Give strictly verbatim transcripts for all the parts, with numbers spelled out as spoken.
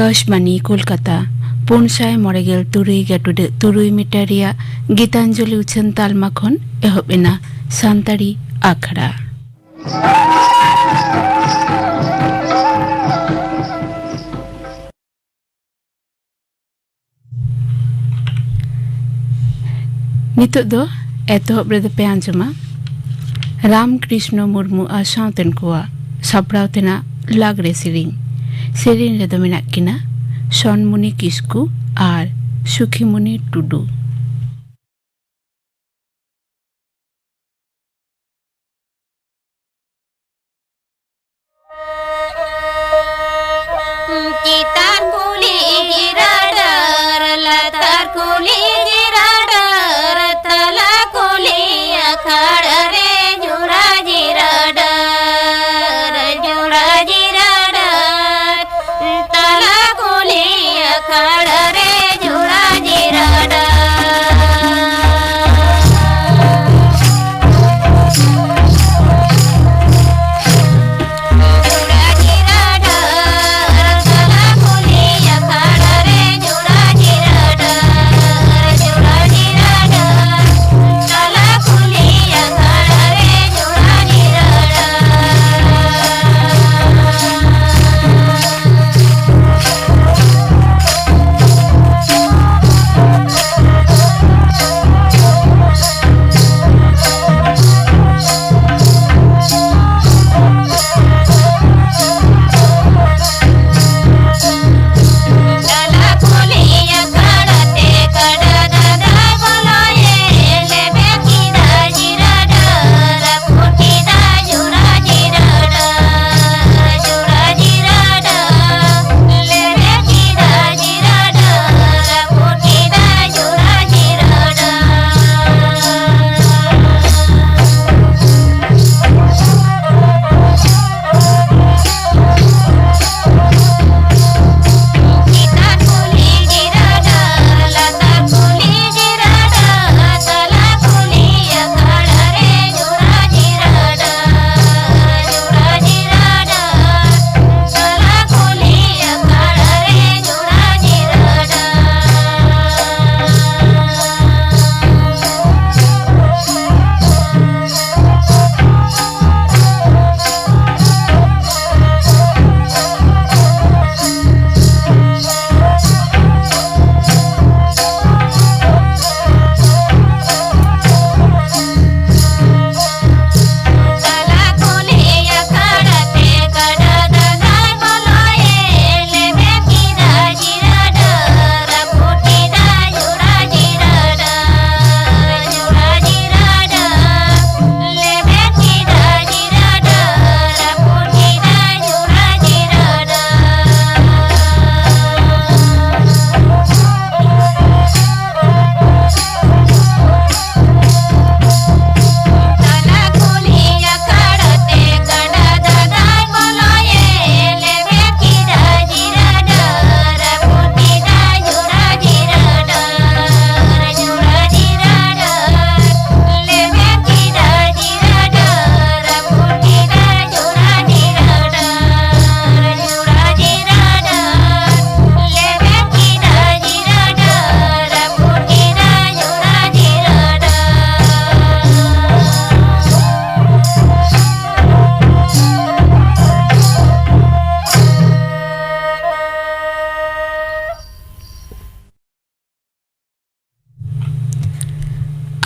ᱟᱠᱟᱥᱵᱟᱱᱤ ᱠᱳᱞᱠᱟᱛᱟ, ᱯᱩᱱ ᱥᱟᱭ ᱢᱚᱬᱮ ᱜᱮᱞ ᱛᱩᱨᱩᱭ ᱜᱮᱞ ᱴᱩᱰᱟᱹᱜ ᱛᱩᱨᱩᱭ ᱢᱤᱴᱟᱨ ᱨᱮᱭᱟᱜ ᱜᱤᱛᱟᱧᱡᱚᱞᱤ ᱩᱪᱷᱟᱹᱱ ᱛᱟᱞᱢᱟ ᱠᱷᱚᱱ ᱮᱦᱚᱵ ᱮᱱᱟ ᱥᱟᱱᱛᱟᱲᱤ ᱟᱠᱷᱲᱟ᱾ ᱱᱤᱛᱚᱜ ᱫᱚ ᱮᱛᱚᱦᱚᱵ ᱨᱮᱫᱚ ᱯᱮ ᱟᱸᱡᱚᱢᱟ ᱨᱟᱢ ᱠᱨᱤᱥᱱᱚ ᱢᱩᱨᱢᱩ ᱟᱨ ᱥᱟᱶᱛᱮᱱ ᱠᱚᱣᱟᱜ ᱥᱟᱯᱲᱟᱣ ᱛᱮᱱᱟᱜ ᱞᱟᱜᱽᱲᱮ ᱥᱮᱨᱮᱧ᱾ ᱥᱮᱨᱮᱧ ᱨᱮᱫᱚ ᱢᱮᱱᱟᱜ ᱠᱤᱱᱟ ᱥᱚᱱᱢᱩᱱᱤ ᱠᱤᱥᱠᱩ ᱟᱨ ᱥᱩᱠᱷᱤᱢᱩᱱᱤ ᱴᱩᱰᱩ᱾ ᱪᱮᱛᱟᱱ ᱠᱩᱞᱦᱤ ᱡᱤᱨᱟ ᱰᱟᱹᱨ, ᱞᱟᱛᱟᱨ ᱠᱩᱞᱦᱤ ᱡᱤᱨᱟ ᱰᱟᱹᱨ, ᱛᱟᱞᱟ ᱠᱩᱞᱦᱤ ᱟᱠᱷᱟᱲ ᱨᱮ ᱡᱩᱲᱟ ᱡᱤᱨᱟ ᱰᱟᱹᱨ, ᱡᱩᱲᱟ ᱡᱤᱨᱟ ᱰᱟᱹᱨ, ᱛᱟᱞᱟ ᱠᱩᱞᱦᱤ ᱟᱠᱷᱟᱲ ᱨᱮ ᱡᱩᱲᱟ ᱡᱤᱨᱟ ᱰᱟᱹᱨ᱾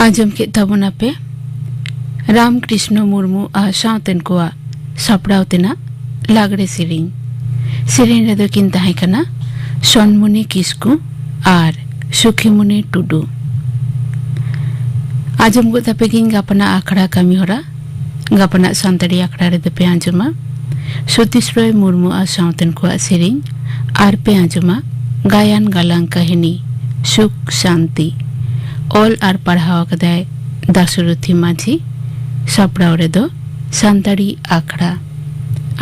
ᱟᱸᱡᱚᱢ ᱠᱮᱫ ᱛᱟᱵᱚᱱᱟᱯᱮ ᱨᱟᱢᱠᱨᱤᱥᱱᱚ ᱢᱩᱨᱢᱩ ᱟᱨ ᱥᱟᱶᱛᱮᱱ ᱠᱚᱣᱟᱜ ᱥᱟᱯᱲᱟᱣ ᱛᱮᱱᱟᱜ ᱞᱟᱜᱽᱲᱮ ᱥᱮᱨᱮᱧ᱾ ᱥᱮᱨᱮᱧ ᱨᱮᱫᱚ ᱠᱤᱱ ᱛᱟᱦᱮᱸ ᱠᱟᱱᱟ ᱥᱚᱱᱢᱩᱱᱤ ᱠᱤᱥᱠᱩ ᱟᱨ ᱥᱩᱠᱷᱤᱢᱩᱱᱤ ᱴᱩᱰᱩ᱾ ᱟᱸᱡᱚᱢ ᱜᱚᱫ ᱛᱟᱯᱮ ᱜᱤᱧ ᱜᱟᱯᱟᱱᱟᱜ ᱟᱠᱷᱲᱟ ᱠᱟᱹᱢᱤᱦᱚᱨᱟ᱾ ᱜᱟᱯᱟᱱᱟᱜ ᱥᱟᱱᱛᱟᱲᱤ ᱟᱠᱷᱲᱟ ᱨᱮᱫᱚ ᱯᱮ ᱟᱸᱡᱚᱢᱟ ᱥᱚᱛᱤᱥ ᱨᱚᱭ ᱢᱩᱨᱢᱩ ᱟᱨ ᱥᱟᱶᱛᱮᱱ ᱠᱚᱣᱟᱜ ᱥᱮᱨᱮᱧ, ᱟᱨ ᱯᱮ ᱟᱸᱡᱚᱢᱟ ᱜᱟᱭᱟᱱ ᱜᱟᱞᱟᱝ ᱠᱟᱹᱦᱱᱤ ᱥᱩᱠ ᱥᱟᱱᱛᱤ᱾ ᱚᱞ ᱟᱨ ᱯᱟᱲᱦᱟᱣ ᱟᱠᱟᱫᱟᱭ ᱫᱟᱥᱨᱚᱛᱷᱤ ᱢᱟᱹᱡᱷᱤ᱾ ᱥᱟᱯᱲᱟᱣ ᱨᱮᱫᱚ ᱥᱟᱱᱛᱟᱲᱤ ᱟᱠᱷᱲᱟ᱾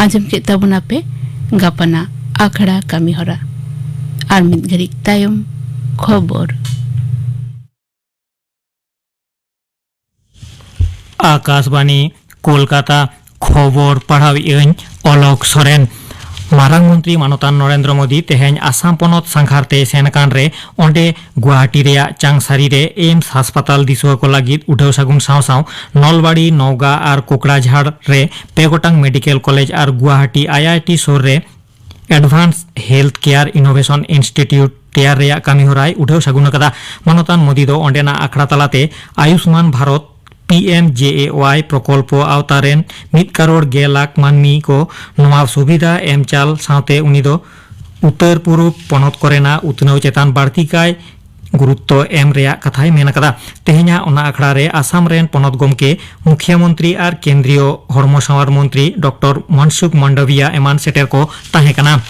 ᱟᱸᱡᱚᱢ ᱠᱮᱫ ᱛᱟᱵᱚᱱᱟᱯᱮ ᱜᱟᱯᱟᱱᱟᱜ ᱟᱠᱷᱲᱟ ᱠᱟᱹᱢᱤᱦᱚᱨᱟ᱾ ᱟᱨ ᱢᱤᱫ ᱜᱷᱟᱹᱲᱤᱡ ᱛᱟᱭᱚᱢ ᱠᱷᱚᱵᱚᱨ᱾ ᱟᱠᱟᱥᱵᱟᱬᱤ, ᱠᱳᱞᱠᱟᱛᱟ᱾ ᱠᱷᱚᱵᱚᱨ ᱯᱟᱲᱦᱟᱣᱮᱫ ᱟᱹᱧ ᱚᱞᱚᱠ ᱥᱚᱨᱮᱱ᱾ ᱢᱟᱨᱟᱝ ᱢᱚᱱᱛᱨᱤ ᱢᱟᱱᱚᱛᱟᱱ ᱱᱚᱨᱮᱱᱫᱨᱚ ᱢᱳᱫᱤ ᱛᱮᱦᱮᱧ ᱟᱥᱟᱢ ᱯᱚᱱᱚᱛ ᱥᱟᱸᱜᱷᱟᱨ ᱛᱮᱭ ᱥᱮᱱ ᱟᱠᱟᱱ ᱨᱮ ᱚᱸᱰᱮ ᱜᱩᱣᱟᱦᱟᱴᱤ ᱨᱮᱭᱟᱜ ᱪᱟᱝᱥᱟᱨᱤ ᱨᱮ ᱮᱢᱥ ᱦᱟᱥᱯᱟᱛᱟᱞ ᱫᱤᱥᱩᱣᱟᱹ ᱠᱚ ᱞᱟᱹᱜᱤᱫ ᱩᱰᱷᱟᱹᱣ ᱥᱟᱹᱜᱩᱱ ᱥᱟᱶ ᱥᱟᱶ ᱱᱚᱞᱵᱟᱲᱤ, ᱱᱚᱣᱜᱟ ᱟᱨ ᱠᱳᱠᱲᱟᱡᱷᱟᱲ ᱨᱮ ᱯᱮ ᱜᱚᱴᱟᱝ medical college R Guwahati I I T ᱥᱩᱨ ᱨᱮ Advanced Health Care Innovation Institute ᱛᱮᱭᱟᱨ ᱨᱮᱭᱟᱜ ᱠᱟᱹᱢᱤ ᱦᱚᱨᱟᱭ ᱩᱰᱷᱟᱹᱣ ᱥᱟᱹᱜᱩᱱ ᱟᱠᱟᱫᱟ᱾ ᱢᱟᱱᱚᱛᱟᱱ ᱢᱳᱫᱤ ᱫᱚ ᱚᱸᱰᱮᱱᱟᱜ ᱟᱠᱷᱲᱟ ᱛᱟᱞᱟᱛᱮ ᱟᱭᱩᱥᱢᱟᱱ ᱵᱷᱟᱨᱚᱛ, ᱯᱤ ᱮᱢ ᱡᱮ ᱮ ᱣᱟᱭ, ᱯᱨᱚᱠᱚᱞᱯᱚ ᱟᱣᱛᱟ ᱨᱮᱱ ᱢᱤᱫ ᱠᱟᱨᱳᱲ ᱜᱮᱞ ᱞᱟᱠᱷ ᱢᱟᱹᱱᱢᱤ ᱠᱚ ᱱᱚᱣᱟ ᱥᱩᱵᱤᱫᱷᱟ ᱮᱢ ᱪᱟᱞ ᱥᱟᱶᱛᱮ ᱩᱱᱤ ᱫᱚ ᱩᱛᱛᱚᱨ ᱯᱩᱨᱩᱵ ᱯᱚᱱᱚᱛ ᱠᱚᱨᱮᱱᱟᱜ ᱩᱛᱱᱟᱹᱣ ᱪᱮᱛᱟᱱ ᱵᱟᱹᱲᱛᱤ ᱠᱟᱭ ᱜᱩᱨᱩᱛᱛᱚ ᱮᱢ ᱨᱮᱭᱟᱜ ᱠᱟᱛᱷᱟᱭ ᱢᱮᱱ ᱟᱠᱟᱫᱟ᱾ ᱛᱮᱦᱮᱧᱟᱜ ᱚᱱᱟ ᱟᱠᱷᱲᱟ ᱨᱮ ᱟᱥᱟᱢ ᱨᱮᱱ ᱯᱚᱱᱚᱛ ᱜᱚᱢᱠᱮ, ᱢᱩᱠᱷᱭᱟᱹ ᱢᱚᱱᱛᱨᱤ ᱟᱨ ᱠᱮᱱᱫᱨᱤᱭᱚ ᱦᱚᱲᱢᱚ ᱥᱟᱶᱟᱨ ᱢᱚᱱᱛᱨᱤ ᱰᱚᱠᱴᱚᱨ ᱢᱚᱱᱥᱩᱠᱷ ᱢᱟᱱᱰᱟᱵᱷᱤᱭᱟ ᱮᱢᱟᱱ ᱥᱮᱴᱮᱨ ᱠᱚ ᱛᱟᱦᱮᱸ ᱠᱟᱱᱟ᱾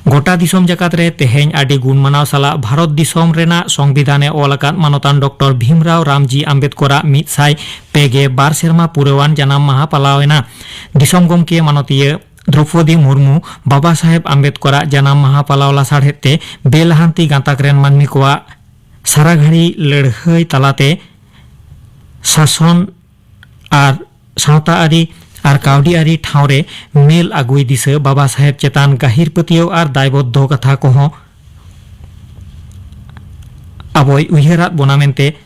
ᱜᱚᱴᱟ ᱫᱤᱥᱚᱢ ᱡᱟᱠᱟᱛ ᱨᱮ ᱛᱮᱦᱮᱧ ᱟᱹᱰᱤ ᱜᱩᱱ ᱢᱟᱱᱟᱣ ᱥᱟᱞᱟᱜ ᱵᱷᱟᱨᱚᱛ ᱫᱤᱥᱚᱢ ᱨᱮᱱᱟᱜ ᱥᱚᱝᱵᱤᱫᱷᱟᱱ ᱮ ᱚᱞ ᱟᱠᱟᱫ ᱢᱟᱱᱚᱛᱟᱱ ᱰᱚᱠᱴᱚᱨ ᱵᱷᱤᱢᱨᱟᱣ ᱨᱟᱢᱡᱤ ᱟᱢᱵᱮᱫᱽᱠᱚᱨᱟᱜ ᱢᱤᱫ ᱥᱟᱭ ᱯᱮ ᱜᱮ ᱵᱟᱨ ᱥᱮᱨᱢᱟ ᱯᱩᱨᱟᱹᱣᱟᱱ ᱡᱟᱱᱟᱢ ᱢᱟᱦᱟ ᱯᱟᱞᱟᱣ ᱮᱱᱟ᱾ ᱫᱤᱥᱚᱢ ᱜᱚᱢᱠᱮ ᱢᱟᱱᱚᱛᱤᱭᱟᱹ ᱫᱨᱚᱯᱚᱫᱤ ᱢᱩᱨᱢᱩ ᱵᱟᱵᱟ ᱥᱟᱦᱮᱵᱽ ᱟᱢᱵᱮᱫᱽᱠᱚᱨᱟᱜ ᱡᱟᱱᱟᱢ ᱢᱟᱦᱟ ᱯᱟᱞᱟᱣ ᱞᱟᱥᱟᱲᱦᱮᱫ ᱛᱮ ᱵᱮᱼᱞᱟᱦᱟᱱᱛᱤ ᱜᱟᱸᱛᱟᱠ ᱨᱮᱱ ᱢᱟᱹᱱᱢᱤ ᱠᱚᱣᱟᱜ ᱥᱟᱨᱟᱜᱷᱟᱹᱲᱤ ᱞᱟᱹᱲᱦᱟᱹᱭ ᱛᱟᱞᱟᱛᱮ ᱥᱟᱥᱚᱱ ᱟᱨ ᱥᱟᱶᱛᱟ ᱟᱹᱨᱤ ᱟᱨ ᱠᱟᱹᱣᱰᱤ ᱟᱹᱨᱤ ᱴᱷᱟᱶ ᱨᱮ ᱢᱮᱞ ᱟᱹᱜᱩᱭ ᱫᱤᱥᱟᱹ ᱵᱟᱵᱟ ᱥᱟᱦᱮᱵᱽ ᱪᱮᱛᱟᱱ ᱜᱟᱹᱦᱤᱨ ᱯᱟᱹᱛᱭᱟᱹᱣ ᱟᱨ ᱫᱟᱭᱵᱚᱫᱽᱫᱷᱚ ᱠᱟᱛᱷᱟ ᱠᱚᱦᱚᱸ ᱟᱵᱚᱭ ᱩᱭᱦᱟᱹᱨᱟᱫ ᱵᱚᱱᱟ ᱢᱮᱱᱛᱮ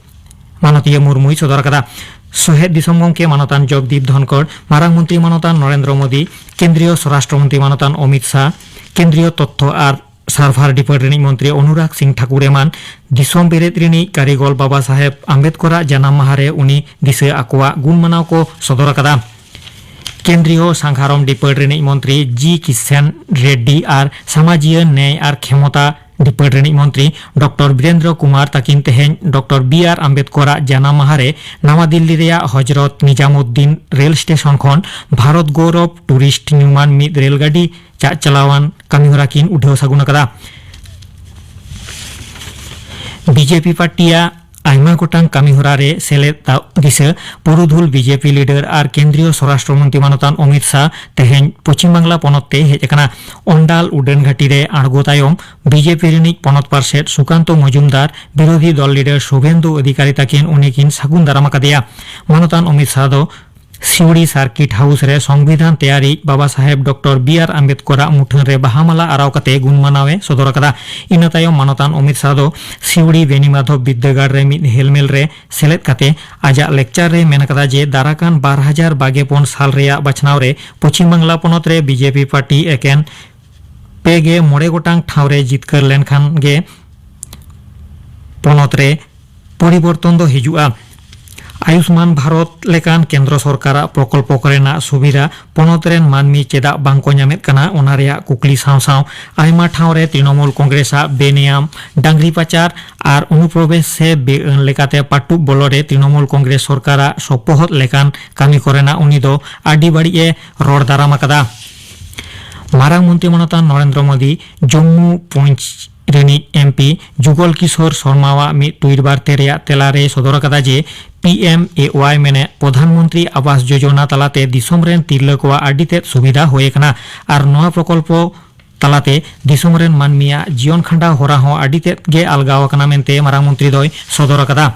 ᱢᱟᱱᱚᱛᱤᱭᱟᱹ ᱢᱩᱨᱢᱩᱭ ᱥᱚᱫᱚᱨ ᱟᱠᱟᱫᱟ᱾ ᱥᱚᱦᱮᱫ ᱫᱤᱥᱚᱢ ᱜᱚᱢᱠᱮ ᱢᱟᱱᱚᱛᱟᱱ ᱡᱚᱜᱽᱫᱤᱯ ᱫᱷᱚᱱᱠᱚᱲ, ᱢᱟᱨᱟᱝ ᱢᱚᱱᱛᱨᱤ ᱢᱟᱱᱚᱛᱟᱱ ᱱᱚᱨᱮᱱᱫᱨᱚ ᱢᱳᱫᱤ, ᱠᱮᱱᱫᱨᱤᱭᱚ ᱥᱚᱨᱟᱥᱴᱨᱚ ᱢᱚᱱᱛᱨᱤ ᱢᱟᱱᱚᱛᱟᱱ ᱚᱢᱤᱛ ᱥᱟᱦ, ᱠᱮᱱᱫᱨᱤᱭᱚ ᱛᱚᱛᱛᱷᱚ ᱟᱨ ᱥᱟᱨᱵᱷᱟᱨ ᱰᱤᱯᱟᱨᱴ ᱨᱤᱱᱤᱡ ᱢᱚᱱᱛᱨᱤ ᱚᱱᱩᱨᱟᱜᱽ ᱥᱤᱝ ᱴᱷᱟᱠᱩᱨ ᱮᱢᱟᱱ ᱫᱤᱥᱚᱢ ᱵᱮᱨᱮᱫ ᱨᱤᱱᱤᱡ ᱠᱟᱹᱨᱤᱜᱚᱞ ᱵᱟᱵᱟ ᱥᱟᱦᱮᱵᱽ ᱟᱢᱵᱮᱫᱽᱠᱚᱨᱟᱜ ᱡᱟᱱᱟᱢ ᱢᱟᱦᱟ ᱨᱮ ᱩᱱᱤ ᱫᱤᱥᱟᱹ ᱟᱠᱚᱣᱟᱜ ᱜᱩᱱ ᱢᱟᱱᱟᱣ ᱠᱚ ᱥᱚᱫᱚᱨ ᱟᱠᱟᱫᱟ᱾ ᱠᱮᱱᱫᱨᱤᱭᱚ ᱥᱟᱸᱜᱷᱟᱨᱚᱢ ᱰᱤᱯᱟᱨᱴ ᱨᱤᱱᱤᱡ ᱢᱚᱱᱛᱨᱤ ᱡᱤ ᱠᱤᱥᱮᱱ ᱨᱮᱰᱰᱤ ᱟᱨ ᱥᱟᱢᱟᱡᱤᱭᱟᱹ ᱱᱮᱭ ᱟᱨ ᱠᱷᱮᱢᱚᱛᱟ ᱰᱤᱯᱟᱨᱴ ᱨᱤᱱᱤᱡ ᱢᱚᱱᱛᱨᱤ ᱰᱚᱠᱴᱚᱨ ᱵᱤᱨᱮᱱᱫᱨᱚ ᱠᱩᱢᱟᱨ ᱛᱟᱹᱠᱤᱱ ᱛᱮᱦᱮᱧ ᱰᱚᱠᱴᱚᱨ ᱵᱤ ᱟᱨ ᱟᱢᱵᱮᱫᱽᱠᱚᱨᱟᱜ ᱡᱟᱱᱟᱢ ᱢᱟᱦᱟ ᱨᱮ ᱱᱟᱣᱟ ᱫᱤᱞᱞᱤ ᱨᱮᱭᱟᱜ ᱦᱚᱡᱨᱚᱛ ᱱᱤᱡᱟᱢᱩᱫᱽᱫᱤᱱ ᱨᱮᱞ ᱥᱴᱮᱥᱚᱱ ᱠᱷᱚᱱ ᱵᱷᱟᱨᱚᱛ ᱜᱚᱣᱨᱚᱵ ᱴᱩᱨᱤᱥᱴ ᱧᱩᱢᱟᱱ ᱢᱤᱫ ᱨᱮᱞ ᱜᱟᱹᱰᱤ ᱪᱟᱜ ᱪᱟᱞᱟᱣᱟᱱ ᱠᱟᱹᱢᱤᱦᱚᱨᱟ ᱠᱤᱱ ᱩᱰᱷᱟᱹᱣ ᱥᱟᱹᱜᱩᱱ ᱟᱠᱟᱫᱟ᱾ ᱵᱤᱡᱮᱯᱤ ᱯᱟᱨᱴᱤᱭᱟᱜ ᱟᱭᱢᱟ ᱜᱚᱴᱟᱝ ᱠᱟᱹᱢᱤᱦᱚᱨᱟ ᱨᱮ ᱥᱮᱞᱮᱫ ᱫᱟᱣ ᱫᱤᱥᱟᱹ ᱯᱩᱨᱩᱫᱷᱩᱞ ᱵᱤᱡᱮᱯᱤ ᱞᱤᱰᱟᱨ ᱟᱨ ᱠᱮᱱᱫᱨᱤᱭᱚ ᱥᱚᱨᱟᱥᱴᱨᱚ ᱢᱚᱱᱛᱨᱤ ᱢᱟᱱᱚᱛᱟᱱ ᱚᱢᱤᱛ ᱥᱟᱦ ᱛᱮᱦᱮᱧ ᱯᱚᱪᱷᱤᱢ ᱵᱟᱝᱞᱟ ᱯᱚᱱᱚᱛ ᱛᱮ ᱦᱮᱡ ᱟᱠᱟᱱᱟ᱾ ᱚᱱᱰᱟᱞ ᱩᱰᱟᱹᱱ ᱜᱷᱟᱹᱴᱤ ᱨᱮ ᱟᱬᱜᱚ ᱛᱟᱭᱚᱢ ᱵᱤᱡᱮᱯᱤ ᱨᱤᱱᱤᱡ ᱯᱚᱱᱚᱛ ᱯᱟᱨᱥᱮᱛ ᱥᱩᱠᱟᱱᱛᱚ ᱢᱚᱡᱩᱢᱫᱟᱨ, ᱵᱤᱨᱳᱫᱷᱤ ᱫᱚᱞ ᱞᱤᱰᱟᱨ ᱥᱩᱵᱷᱮᱱᱫᱩ ᱚᱫᱷᱤᱠᱟᱨᱤ ᱛᱟᱹᱠᱤᱱ ᱩᱱᱤ ᱠᱤᱱ ᱥᱟᱹᱜᱩᱱ ᱫᱟᱨᱟᱢ ᱟᱠᱟᱫᱮᱭᱟ᱾ ᱢᱟᱱᱚᱛᱟᱱ ᱚᱢᱤᱛ ᱥᱟᱦ ᱫᱚ ᱥᱤᱣᱲᱤ ᱥᱟᱨᱠᱤᱴ ᱦᱟᱣᱩᱥ ᱨᱮ ᱥᱚᱝᱵᱤᱫᱷᱟᱱ ᱛᱮᱭᱟᱨᱤᱡ ᱵᱟᱵᱟ ᱥᱟᱦᱮᱵᱽ ᱰᱚᱠᱴᱚᱨ ᱵᱤ ᱟᱨ ᱟᱢᱵᱮᱫᱽᱠᱚᱨᱟᱜ ᱢᱩᱴᱷᱟᱹᱱ ᱨᱮ ᱵᱟᱦᱟ ᱢᱟᱞᱟ ᱟᱨᱟᱣ ᱠᱟᱛᱮ ᱜᱩᱱ ᱢᱟᱱᱟᱣ ᱮ ᱥᱚᱫᱚᱨ ᱟᱠᱟᱫᱟ᱾ ᱤᱱᱟᱹ ᱛᱟᱭᱚᱢ ᱢᱟᱱᱚᱛᱟᱱ ᱚᱢᱤᱛ ᱥᱟᱦ ᱫᱚ ᱥᱤᱣᱲᱤ ᱵᱮᱱᱤᱢᱟᱫᱷᱚᱵ ᱵᱤᱨᱫᱟᱹᱜᱟᱲ ᱨᱮ ᱢᱤᱫ ᱦᱮᱞᱢᱮᱞ ᱨᱮ ᱥᱮᱞᱮᱫ ᱠᱟᱛᱮ ᱟᱡᱟᱜ ᱞᱮᱠᱪᱟᱨ ᱨᱮ ᱢᱮᱱ ᱟᱠᱟᱫᱟ ᱡᱮ ᱫᱟᱨᱟᱠᱟᱱ ᱵᱟᱨ ᱦᱟᱡᱟᱨ ᱵᱟᱜᱮ ᱯᱩᱱ ᱥᱟᱞ ᱨᱮᱭᱟᱜ ᱵᱟᱪᱷᱱᱟᱣ ᱨᱮ ᱯᱚᱪᱷᱤᱢ ᱵᱟᱝᱞᱟ ᱯᱚᱱᱚᱛ ᱨᱮ ᱵᱤᱡᱮᱯᱤ ᱯᱟᱨᱴᱤ ᱮᱠᱮᱱ ᱯᱮ ᱜᱮ ᱢᱚᱬᱮ ᱜᱚᱴᱟᱝ ᱴᱷᱟᱶ ᱨᱮ ᱡᱤᱛᱠᱟᱹᱨ ᱞᱮᱱᱠᱷᱟᱱ ᱜᱮ ᱯᱚᱱᱚᱛ ᱨᱮ ᱯᱚᱨᱤᱵᱚᱨᱛᱚᱱ ᱫᱚ ᱦᱤᱡᱩᱜᱼᱟ᱾ ᱟᱭᱩᱥᱢᱟᱱ ᱵᱷᱟᱨᱚᱛ ᱞᱮᱠᱟᱱ ᱠᱮᱱᱫᱨᱚ ᱥᱚᱨᱠᱟᱨᱟᱜ ᱯᱨᱚᱠᱚᱞᱯᱚ ᱠᱚᱨᱮᱱᱟᱜ ᱥᱩᱵᱤᱫᱷᱟ ᱯᱚᱱᱚᱛ ᱨᱮᱱ ᱢᱟᱹᱱᱢᱤ ᱪᱮᱫᱟᱜ ᱵᱟᱝ ᱠᱚ ᱧᱟᱢᱮᱫ ᱠᱟᱱᱟ, ᱚᱱᱟ ᱨᱮᱭᱟᱜ ᱠᱩᱠᱞᱤ ᱥᱟᱶ ᱥᱟᱶ ᱟᱭᱢᱟ ᱴᱷᱟᱶ ᱨᱮ ᱛᱨᱤᱱᱚᱢᱩᱞ ᱠᱚᱝᱜᱨᱮᱥᱟᱜ ᱵᱮᱱᱮᱭᱟᱢ, ᱰᱟᱝᱨᱤ ᱯᱟᱪᱟᱨ ᱟᱨ ᱚᱱᱩᱯᱨᱚᱵᱮᱥ ᱥᱮ ᱵᱮᱼᱟᱹᱱ ᱞᱮᱠᱟᱛᱮ ᱯᱟᱹᱴᱩᱵ ᱵᱚᱞᱚ ᱨᱮ ᱛᱨᱤᱱᱚᱢᱩᱞ ᱠᱚᱝᱜᱨᱮᱥ ᱥᱚᱨᱠᱟᱨᱟᱜ ᱥᱚᱯᱚᱦᱚᱫ ᱞᱮᱠᱟᱱ ᱠᱟᱹᱢᱤ ᱠᱚᱨᱮᱱᱟᱜ ᱩᱱᱤ ᱫᱚ ᱟᱹᱰᱤ ᱵᱟᱹᱲᱤᱡ ᱮ ᱨᱚᱲ ᱫᱟᱨᱟᱢ ᱟᱠᱟᱫᱟ᱾ ᱢᱟᱨᱟᱝ ᱢᱚᱱᱛᱨᱤ ᱢᱟᱱᱚᱛᱟᱱ ᱱᱚᱨᱮᱱᱫᱨᱚ ᱢᱳᱫᱤ ᱡᱚᱢᱢᱩ ᱯᱩᱧᱪ ᱨᱤᱱᱤᱡ ᱮᱢᱯᱤ ᱡᱩᱜᱚᱞ ᱠᱤᱥᱳᱨ ᱥᱚᱨᱢᱟᱣᱟᱜ ᱢᱤᱫ ᱴᱩᱭᱤᱴ ᱵᱟᱨᱛᱮ ᱨᱮᱭᱟᱜ ᱛᱮᱞᱟ ᱨᱮᱭ ᱥᱚᱫᱚᱨ ᱟᱠᱟᱫᱟ ᱡᱮ ᱯᱤ ᱮᱢ ᱮ ᱣᱟᱭ ᱢᱮᱱᱮᱫ ᱯᱨᱚᱫᱷᱟᱱ ᱢᱚᱱᱛᱨᱤ ᱟᱵᱟᱥ ᱡᱳᱡᱚᱱᱟ ᱛᱟᱞᱟᱛᱮ ᱫᱤᱥᱚᱢ ᱨᱮᱱ ᱛᱤᱨᱞᱟᱹ ᱠᱚᱣᱟᱜ ᱟᱹᱰᱤ ᱛᱮᱫ ᱥᱩᱵᱤᱫᱷᱟ ᱦᱩᱭ ᱟᱠᱟᱱᱟ ᱟᱨ ᱱᱚᱣᱟ ᱯᱨᱚᱠᱚᱞᱯᱚ ᱛᱟᱞᱟᱛᱮ ᱫᱤᱥᱚᱢ ᱨᱮᱱ ᱢᱟᱹᱱᱢᱤᱭᱟᱜ ᱡᱤᱭᱚᱱ ᱠᱷᱟᱸᱰᱟᱣ ᱦᱚᱨᱟ ᱦᱚᱸ ᱟᱹᱰᱤ ᱛᱮᱫ ᱜᱮ ᱟᱞᱜᱟᱣ ᱟᱠᱟᱱᱟ ᱢᱮᱱᱛᱮ ᱢᱟᱨᱟᱝ ᱢᱚᱱᱛᱨᱤ ᱫᱚᱭ ᱥᱚᱫᱚᱨ ᱟᱠᱟᱫᱟ᱾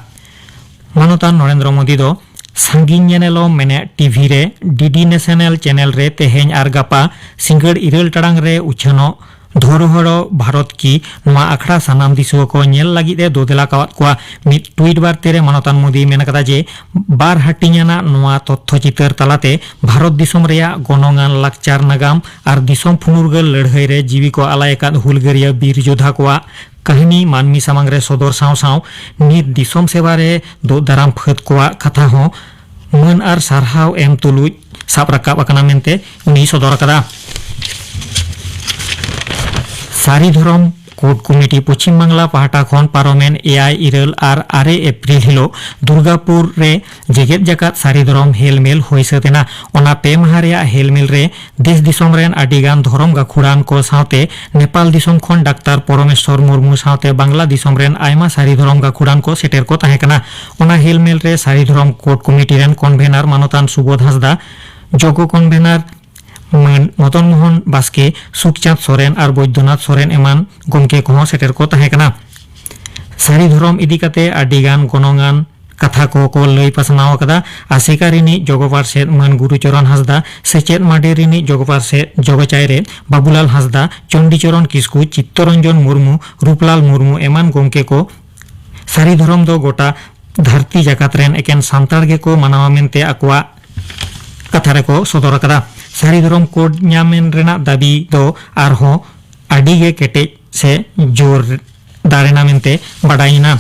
ᱢᱟᱱᱚᱛᱟᱱ ᱱᱚᱨᱮᱱᱫᱨᱚ ᱢᱳᱫᱤ ᱫᱚ ᱥᱟᱺᱜᱤᱧ ᱧᱮᱱᱮᱞᱚᱢ ᱢᱮᱱᱮᱫ ᱴᱤᱵᱷᱤ ᱨᱮ ᱰᱤᱰᱤ ᱱᱮᱥᱚᱱᱟᱞ ᱪᱮᱱᱮᱞ ᱨᱮ ᱛᱮᱦᱮᱧ ᱟᱨ ᱜᱟᱯᱟ ᱥᱤᱸᱜᱟᱹᱲ ᱤᱨᱟᱹᱞ ᱴᱟᱲᱟᱝ ᱨᱮ ᱩᱪᱷᱟᱹᱱᱚᱜ ᱫᱷᱚᱨᱚᱦᱚᱲᱚ ᱵᱷᱟᱨᱚᱛ ᱠᱤ ᱱᱚᱣᱟ ᱟᱠᱷᱲᱟ ᱥᱟᱱᱟᱢ ᱫᱤᱥᱩᱣᱟᱹ ᱠᱚ ᱧᱮᱞ ᱞᱟᱹᱜᱤᱫ ᱮ ᱫᱳᱫᱮᱞᱟ ᱠᱟᱣᱟᱫ ᱠᱚᱣᱟ᱾ ᱢᱤᱫ ᱴᱩᱭᱤᱴ ᱵᱟᱨᱛᱮ ᱨᱮ ᱢᱟᱱᱚᱛᱟᱱ ᱢᱳᱫᱤᱭ ᱢᱮᱱ ᱠᱟᱫᱟ ᱡᱮ, ᱵᱟᱨ ᱦᱟᱹᱴᱤᱧ ᱟᱱᱟᱜ ᱱᱚᱣᱟ ᱛᱚᱛᱛᱷᱚ ᱪᱤᱛᱟᱹᱨ ᱛᱟᱞᱟᱛᱮ ᱵᱷᱟᱨᱚᱛ ᱫᱤᱥᱚᱢ ᱨᱮᱭᱟᱜ ᱜᱚᱱᱚᱝ ᱟᱱ ᱞᱟᱠᱪᱟᱨ ᱱᱟᱜᱟᱢ ᱟᱨ ᱫᱤᱥᱚᱢ ᱯᱷᱩᱱᱩᱨᱜᱟᱹᱞ ᱞᱟᱹᱲᱦᱟᱹᱭ ᱨᱮ ᱡᱤᱣᱤ ᱠᱚ ᱟᱞᱟᱭ ᱟᱠᱟᱫ ᱦᱩᱞᱜᱟᱹᱨᱤᱭᱟᱹ ᱵᱤᱨ ᱡᱳᱫᱷᱟ ᱠᱚᱣᱟᱜ ᱠᱟᱹᱦᱱᱤ ᱢᱟᱹᱱᱢᱤ ᱥᱟᱢᱟᱝ ᱨᱮ ᱥᱚᱫᱚᱨ ᱥᱟᱶ ᱥᱟᱶ ᱱᱤᱛ ᱫᱤᱥᱚᱢ ᱥᱮᱵᱟ ᱨᱮ ᱫᱳᱜ ᱫᱟᱨᱟᱢ ᱯᱷᱟᱹᱫ ᱠᱚᱣᱟᱜ ᱠᱟᱛᱷᱟ ᱦᱚᱸ ᱢᱟᱹᱱ ᱟᱨ ᱥᱟᱨᱦᱟᱣ ᱮᱢ ᱛᱩᱞᱩᱡ ᱥᱟᱵ ᱨᱟᱠᱟᱵ ᱟᱠᱟᱱᱟ ᱢᱮᱱᱛᱮ ᱩᱱᱤᱭ ᱥᱚᱫᱚᱨ ᱟᱠᱟᱫᱟ᱾ ᱥᱟᱹᱨᱤ ᱫᱷᱚᱨᱚᱢ ᱠᱳᱰ ᱠᱚᱢᱤᱴᱤ ᱯᱚᱪᱷᱤᱢ ᱵᱟᱝᱞᱟ ᱯᱟᱦᱴᱟ ᱠᱷᱚᱱ ᱯᱟᱨᱚᱢᱮᱱ ᱮᱭᱟᱭ, ᱤᱨᱟᱹᱞ ᱟᱨ ᱟᱨᱮ ᱮᱯᱨᱤᱞ ᱦᱤᱞᱳᱜ ᱫᱩᱨᱜᱟᱯᱩᱨ ᱨᱮ ᱡᱮᱜᱮᱛ ᱡᱟᱠᱟᱛ ᱥᱟᱹᱨᱤ ᱫᱷᱚᱨᱚᱢ ᱦᱮᱞᱢᱮᱞ ᱦᱩᱭ ᱥᱟᱹᱛ ᱮᱱᱟ᱾ ᱚᱱᱟ ᱯᱮ ᱢᱟᱦᱟ ᱨᱮᱭᱟᱜ ᱦᱮᱞᱢᱮᱞ ᱨᱮ ᱫᱮᱥ ᱫᱤᱥᱚᱢ ᱨᱮᱱ ᱟᱹᱰᱤ ᱜᱟᱱ ᱫᱷᱚᱨᱚᱢ ᱜᱟᱹᱠᱷᱩᱲᱟᱱ ᱠᱚ ᱥᱟᱶᱛᱮ ᱱᱮᱯᱟᱞ ᱫᱤᱥᱚᱢ ᱠᱷᱚᱱ ᱰᱟᱠᱛᱟᱨ ᱯᱚᱨᱚᱢᱮᱥᱣᱚᱨ ᱢᱩᱨᱢᱩ ᱥᱟᱶᱛᱮ ᱵᱟᱝᱞᱟ ᱫᱤᱥᱚᱢ ᱨᱮᱱ ᱟᱭᱢᱟ ᱥᱟᱹᱨᱤ ᱫᱷᱚᱨᱚᱢ ᱜᱟᱹᱠᱷᱩᱲᱟᱱ ᱠᱚ ᱥᱮᱴᱮᱨ ᱠᱚ ᱛᱟᱦᱮᱸ ᱠᱟᱱᱟ᱾ ᱚᱱᱟ ᱦᱮᱞᱢᱮᱞ ᱨᱮ ᱥᱟᱹᱨᱤ ᱫᱷᱚᱨᱚᱢ ᱠᱳᱰ ᱠᱚᱢᱤᱴᱤ ᱨᱮᱱ ᱠᱚᱱᱵᱷᱮᱱᱟᱨ ᱢᱟᱱᱚᱛᱟᱱ ᱥᱩᱵᱳᱫᱷ ᱦᱟᱸᱥᱫᱟ, ᱡᱚᱜᱚ ᱠᱚᱱᱵᱷᱮᱱᱟᱨ ᱢᱟᱹᱱ ᱢᱚᱫᱚᱱ ᱢᱳᱦᱚᱱ ᱵᱟᱥᱠᱮ, ᱥᱩᱠᱪᱟᱸᱫᱽ ᱥᱚᱨᱮᱱ ᱟᱨ ᱵᱳᱭᱫᱚᱱᱟᱛᱷ ᱥᱚᱨᱮᱱ ᱮᱢᱟᱱ ᱜᱚᱢᱠᱮ ᱠᱚᱦᱚᱸ ᱥᱮᱴᱮᱨ ᱠᱚ ᱛᱟᱦᱮᱸ ᱠᱟᱱᱟ᱾ ᱥᱟᱹᱨᱤ ᱫᱷᱚᱨᱚᱢ ᱤᱫᱤ ᱠᱟᱛᱮ ᱟᱹᱰᱤ ᱜᱟᱱ ᱜᱚᱱᱚᱝ ᱟᱱ ᱠᱟᱛᱷᱟ ᱠᱚ ᱠᱚ ᱞᱟᱹᱭ ᱯᱟᱥᱱᱟᱣ ᱟᱠᱟᱫᱟ᱾ ᱟᱥᱮᱠᱟ ᱨᱤᱱᱤᱡ ᱡᱚᱜᱚ ᱯᱟᱨᱥᱮᱛ ᱢᱟᱹᱱ ᱜᱩᱨᱩᱪᱚᱨᱚᱱ ᱦᱟᱸᱥᱫᱟ, ᱥᱮᱪᱮᱫ ᱢᱟᱰᱮ ᱨᱤᱱᱤᱡ ᱡᱚᱜᱚ ᱯᱟᱨᱥᱮᱛ ᱡᱚᱜᱚ ᱪᱟᱭᱨᱮᱛ ᱵᱟᱵᱩᱞᱟᱞ ᱦᱟᱸᱥᱫᱟ, ᱪᱚᱱᱰᱤᱪᱚᱨᱚᱱ ᱠᱤᱥᱠᱩ, ᱪᱤᱛᱛᱚᱨᱚᱧᱡᱚᱱ ᱢᱩᱨᱢᱩ, ᱨᱩᱯᱞᱟᱞ ᱢᱩᱨᱢᱩ ᱮᱢᱟᱱ ᱜᱚᱢᱠᱮ ᱠᱚ ᱥᱟᱹᱨᱤ ᱫᱷᱚᱨᱚᱢ ᱫᱚ ᱜᱚᱴᱟ ᱫᱷᱟᱹᱨᱛᱤ ᱡᱟᱠᱟᱛ ᱨᱮᱱ ᱮᱠᱮᱱ ᱥᱟᱱᱛᱟᱲ ᱜᱮᱠᱚ ᱢᱟᱱᱟᱣᱟ ᱢᱮᱱᱛᱮ ᱟᱠᱚᱣᱟᱜ ᱠᱟᱛᱷᱟ ᱨᱮᱠᱚ ᱥᱚᱫᱚᱨ ᱟᱠᱟᱫᱟ᱾ ᱥᱟᱹᱨᱤ ᱫᱷᱚᱨᱚᱢ ᱠᱳᱰ ᱧᱟᱢ ᱨᱮᱱᱟᱜ ᱫᱟᱹᱵᱤ ᱫᱚ ᱟᱨᱦᱚᱸ ᱟᱹᱰᱤ ᱜᱮ ᱠᱮᱴᱮᱡ ᱥᱮ ᱡᱳᱨ ᱫᱟᱨᱮᱱᱟ ᱢᱮᱱᱛᱮ ᱵᱟᱰᱟᱭᱮᱱᱟ᱾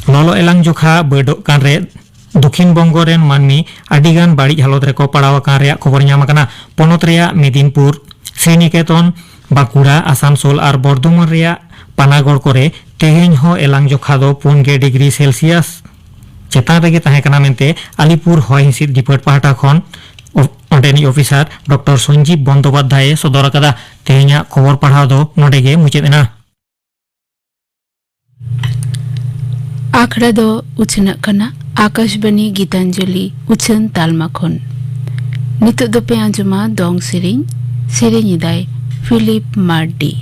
ᱞᱚᱞᱚ ᱮᱞᱟᱝ ᱡᱚᱠᱷᱟ ᱵᱟᱹᱰᱚᱜ ᱠᱟᱱ ᱨᱮ ᱫᱚᱠᱷᱤᱱ ᱵᱚᱝᱜᱚ ᱨᱮᱱ ᱢᱟᱹᱱᱢᱤ ᱟᱹᱰᱤ ᱜᱟᱱ ᱵᱟᱹᱲᱤᱡ ᱦᱟᱞᱚᱛ ᱨᱮᱠᱚ ᱯᱟᱲᱟᱣ ᱟᱠᱟᱱ ᱨᱮᱭᱟᱜ ᱠᱷᱚᱵᱚᱨ ᱧᱟᱢ ᱟᱠᱟᱱᱟ᱾ ᱯᱚᱱᱚᱛ ᱨᱮᱭᱟᱜ ᱢᱮᱫᱤᱱᱯᱩᱨ, ᱥᱨᱤᱱᱤᱠᱮᱛᱚᱱ, ᱵᱟᱸᱠᱩᱲᱟ, ᱟᱥᱟᱱᱥᱳᱞ ᱟᱨ ᱵᱚᱨᱫᱷᱚᱢᱟᱱ ᱨᱮᱭᱟᱜ ᱯᱟᱱᱟᱜᱚᱲ ᱠᱚᱨᱮ ᱛᱮᱦᱮᱧ ᱦᱚᱸ ᱮᱞᱟᱝ ᱡᱚᱠᱷᱟ ᱫᱚ ᱯᱩᱱ ᱜᱮ ᱰᱤᱜᱽᱨᱤ ᱥᱮᱞᱥᱤᱭᱟᱥ ᱪᱮᱛᱟᱱ ᱨᱮᱜᱮ ᱛᱟᱦᱮᱸ ᱠᱟᱱᱟ ᱢᱮᱱᱛᱮ ᱟᱞᱤᱯᱩᱨ ᱦᱚᱭ ᱦᱤᱸᱥᱤᱫ ᱰᱤᱯᱟᱨᱴ ᱯᱟᱦᱴᱟ ᱠᱷᱚᱱ ᱚ-, ᱚᱸᱰᱮᱱᱤᱡ ᱚᱯᱷᱤᱥᱟᱨ ᱰᱚᱠᱴᱚᱨ ᱥᱚᱧᱡᱤᱵ ᱵᱚᱱᱫᱳᱯᱟᱫᱽᱫᱷᱟᱭᱮ ᱥᱚᱫᱚᱨ ᱟᱠᱟᱫᱟ᱾ ᱛᱮᱦᱮᱧᱟᱜ ᱠᱷᱚᱵᱚᱨ ᱯᱟᱲᱦᱟᱣ ᱫᱚ ᱱᱚᱰᱮ ᱜᱮ ᱢᱩᱪᱟᱹᱫ ᱮᱱᱟ᱾ ᱟᱠᱷᱲᱟ ᱫᱚ ᱩᱪᱷᱟᱹᱱᱟᱜ ᱠᱟᱱᱟ ᱟᱠᱟᱥᱵᱟᱱᱤ ᱜᱤᱛᱟᱧᱡᱚᱞᱤ ᱩᱪᱷᱟᱹᱱ ᱛᱟᱞᱢᱟ ᱠᱷᱚᱱ᱾ ᱱᱤᱛᱚᱜ ᱫᱚᱯᱮ ᱟᱸᱡᱚᱢᱟ ᱫᱚᱝ ᱥᱮᱨᱮᱧ᱾ ᱥᱮᱨᱮᱧ ᱮᱫᱟᱭ ᱯᱷᱤᱞᱤᱯ ᱢᱟᱨᱰᱤ᱾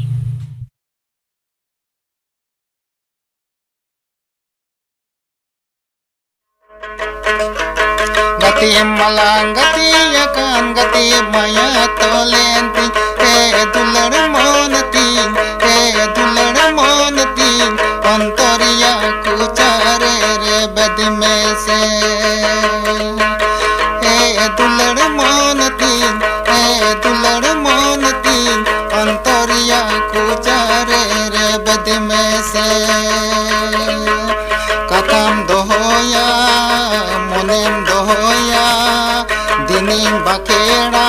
ᱜᱟᱛᱮ ᱢᱟᱞᱟᱝ ᱜᱟᱛᱮ ᱟᱠᱟᱱ, ᱜᱟᱛᱮ ᱢᱟᱭᱟ ᱛᱚᱞᱮᱱ ᱛᱤᱧ, ᱮ ᱫᱩᱞᱟᱹᱲ ᱢᱚᱱ ᱚᱱᱛᱚᱨ ᱨᱮᱭᱟᱜ ᱠᱚᱪᱟ ᱨᱮ ᱨᱮᱵᱮᱫ ᱢᱮᱥᱮ᱾ ᱮ ᱫᱩᱞᱟᱹᱲ ᱢᱚᱱ ᱛᱤᱧ, ᱮ ᱫᱩᱞᱟᱹᱲ ᱢᱚᱱ ᱛᱤᱧ, ᱚᱱᱛᱚᱨ ᱨᱮᱭᱟᱜ ᱠᱚᱪᱟ ᱨᱮ ᱨᱮᱵᱮᱫ ᱢᱮᱥᱮ᱾ ᱠᱟᱛᱷᱟᱢ ᱫᱚᱦᱚᱭᱟ, ᱢᱚᱱᱮᱢ ᱫᱚᱦᱚᱭᱟ, ᱫᱤᱱᱤᱧ ᱵᱟᱠᱷᱮᱲᱟ᱾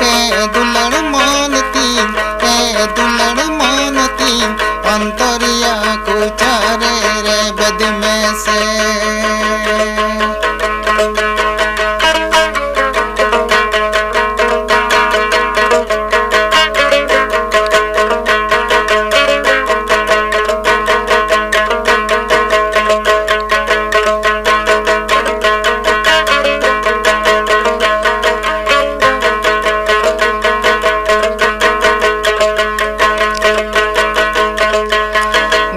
ᱮ ᱫᱩᱞᱟᱹᱲ ᱢᱚᱱ ᱛᱤᱧ, ᱮ ᱫᱩᱞᱟᱹᱲ ᱢᱚᱱ ᱛᱤᱧ, ᱚᱱᱛᱚᱨ ᱨᱮᱭᱟᱜ ᱠᱚᱪᱟ ᱨᱮ ᱨᱮᱵᱮᱫ ᱢᱮᱥᱮ᱾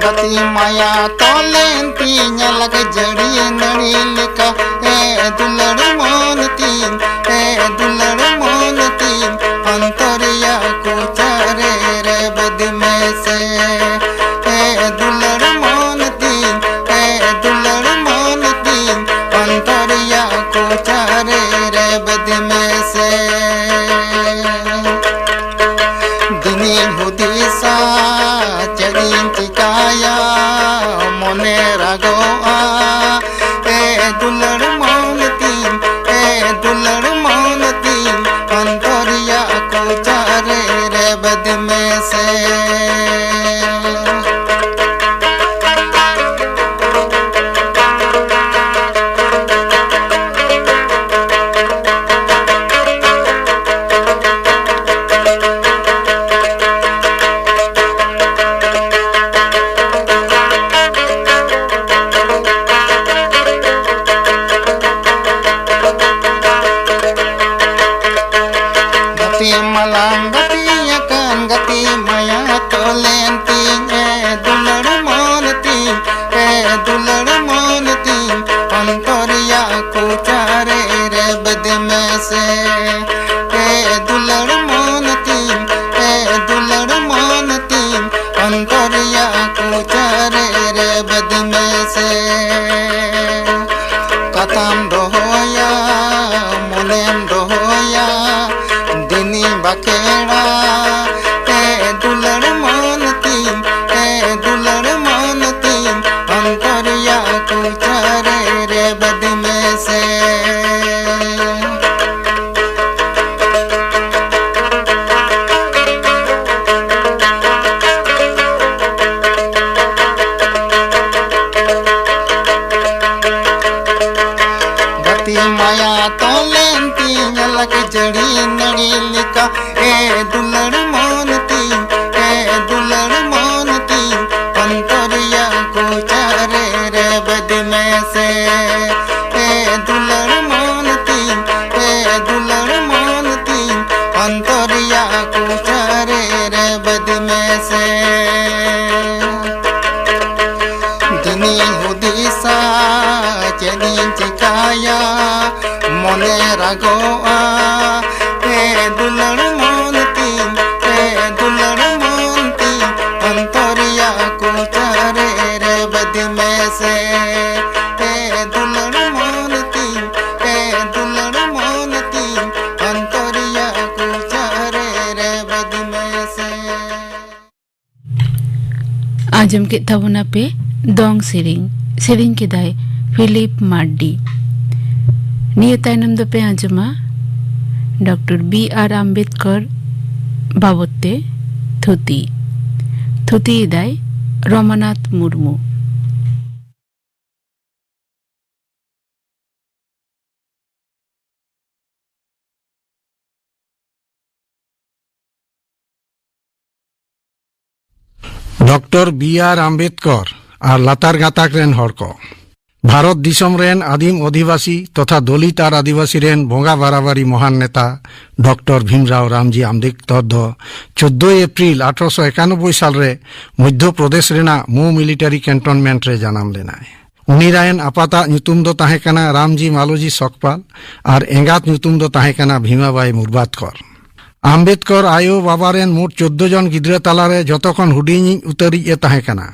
ᱜᱟᱛᱮ ᱢᱟᱭᱟ ᱛᱚᱞᱮᱱ ᱛᱤᱧᱟ ᱞᱟᱜ ᱡᱟᱹᱲᱤ ᱱᱟᱹᱲᱤ ᱞᱮᱠᱟ᱾ ᱮ ᱫᱩᱞᱟᱹᱲ ᱢᱚᱱ ᱛᱤᱧ, ᱮ ᱫᱩᱞᱟᱹᱲ ᱢᱚᱱ ᱛᱤᱧ, ᱚᱱᱛᱚᱨ ᱨᱮᱭᱟᱜ ᱠᱚᱪᱟ ᱨᱮ ᱨᱮᱵᱮᱫ ᱢᱮᱥᱮ᱾ ᱮ ᱫᱩᱞᱟᱹᱲ ᱢᱚᱱ ᱛᱤᱧ, ᱮ ᱫᱩᱞᱟᱹᱲ ᱢᱚᱱ ᱛᱤᱧ, ᱚᱱᱛᱚᱨ ᱨᱮᱭᱟᱜ ᱠᱚᱪᱟ ᱨᱮ ᱨᱮᱵᱮᱫ ᱢᱮᱥᱮ᱾ ᱫᱤᱱᱤᱧ ᱦᱩᱫᱤᱥᱟ, ᱪᱮᱫ ᱤᱧ ᱪᱤᱠᱟᱭᱟ, ᱢᱚᱱᱮ ᱨᱟᱜᱚᱜᱼᱟ᱾ ᱮ ᱫᱩᱞᱟᱹᱲ ᱢᱚᱱ ᱛᱤᱧ, ᱮ ᱫᱩᱞᱟᱹᱲ ᱢᱚᱱ ᱛᱤᱧ, ᱚᱱᱛᱚᱨ ᱨᱮᱭᱟᱜ ᱠᱚᱪᱟ ᱨᱮ ᱨᱮᱵᱮᱫ ᱢᱮᱥᱮ᱾ ᱟᱸᱡᱚᱢ ᱠᱮᱫ ᱛᱟᱵᱚᱱᱟ ᱯᱮ ᱫᱚᱝ ᱥᱮᱨᱮᱧ᱾ ᱥᱮᱨᱮᱧ ᱠᱮᱫᱟᱭ ᱯᱷᱤᱞᱤᱯ ᱢᱟᱨᱰᱤ᱾ ᱱᱤᱭᱟᱹ ᱛᱟᱭᱱᱚᱢ ᱫᱚᱯᱮ ᱟᱸᱡᱚᱢᱟ ᱰᱚᱠᱴᱚᱨ ᱵᱤ ᱟᱨ ᱟᱢᱵᱮᱫᱠᱚᱨ ᱵᱟᱵᱚᱫ ᱛᱮ ᱛᱷᱩᱛᱤ᱾ ᱛᱷᱩᱛᱤᱭᱮᱫᱟᱭ Ramanath Murmu. Doctor B R Ambedkar ᱟᱨ ᱞᱟᱛᱟᱨ ᱜᱟᱛᱟᱠ ᱨᱮᱱ ᱦᱚᱲ ᱠᱚ᱾ ᱵᱷᱟᱨᱚᱛ ᱫᱤᱥᱚᱢ ᱨᱮᱱ ᱟᱹᱫᱤᱢ ᱚᱫᱷᱤᱵᱟᱥᱤ ᱛᱚᱛᱷᱟ ᱫᱚᱞᱤᱛ ᱟᱨ ᱟᱹᱫᱤᱵᱟᱹᱥᱤ ᱨᱮᱱ ᱵᱚᱸᱜᱟ ᱵᱟᱨᱟᱵᱟᱨᱤ ᱢᱚᱦᱟᱱ ᱱᱮᱛᱟ ᱰᱚᱠᱴᱚᱨ ᱵᱷᱤᱢᱨᱟᱣ ᱨᱟᱢᱡᱤ ᱟᱢᱵᱮᱫᱠᱚᱨ ᱫᱚ ᱪᱳᱫᱽᱫᱳᱭ ᱮᱯᱨᱤᱞ ᱟᱴᱷᱨᱚᱥᱚ ᱮᱠᱟᱱᱚᱵᱵᱳᱭ ᱥᱟᱞ ᱨᱮ ᱢᱚᱫᱽᱫᱷᱚ ᱯᱨᱚᱫᱮᱥ ᱨᱮᱱᱟᱜ ᱢᱳ ᱢᱤᱞᱤᱴᱟᱨᱤ ᱠᱮᱱᱴᱚᱱᱢᱮᱱᱴ ᱨᱮ ᱡᱟᱱᱟᱢ ᱞᱮᱱᱟᱭ᱾ ᱩᱱᱤ ᱨᱮᱱ ᱟᱯᱟᱛᱟᱜ ᱧᱩᱛᱩᱢ ᱫᱚ ᱛᱟᱦᱮᱸ ᱠᱟᱱᱟ ᱨᱟᱢᱡᱤ ᱢᱟᱞᱚᱡᱤ ᱥᱚᱠᱯᱟᱞ ᱟᱨ ᱮᱸᱜᱟᱛ ᱧᱩᱛᱩᱢ ᱫᱚ ᱛᱟᱦᱮᱸ ᱠᱟᱱᱟ ᱵᱷᱤᱢᱟᱵᱟᱭ ᱢᱩᱨᱵᱟᱛᱠᱚᱨ᱾ ᱟᱢᱵᱮᱫᱠᱚᱨ ᱟᱭᱳ ᱵᱟᱵᱟ ᱨᱮᱱ ᱢᱳᱴ ᱪᱳᱫᱽᱫᱳ ᱡᱚᱱ ᱜᱤᱫᱽᱨᱟᱹ ᱛᱟᱞᱟᱨᱮ ᱡᱚᱛᱚ ᱠᱷᱚᱱ ᱦᱩᱰᱤᱧᱤᱡ ᱩᱛᱟᱹᱨᱤᱡ ᱮ ᱛᱟᱦᱮᱸ ᱠᱟᱱᱟ᱾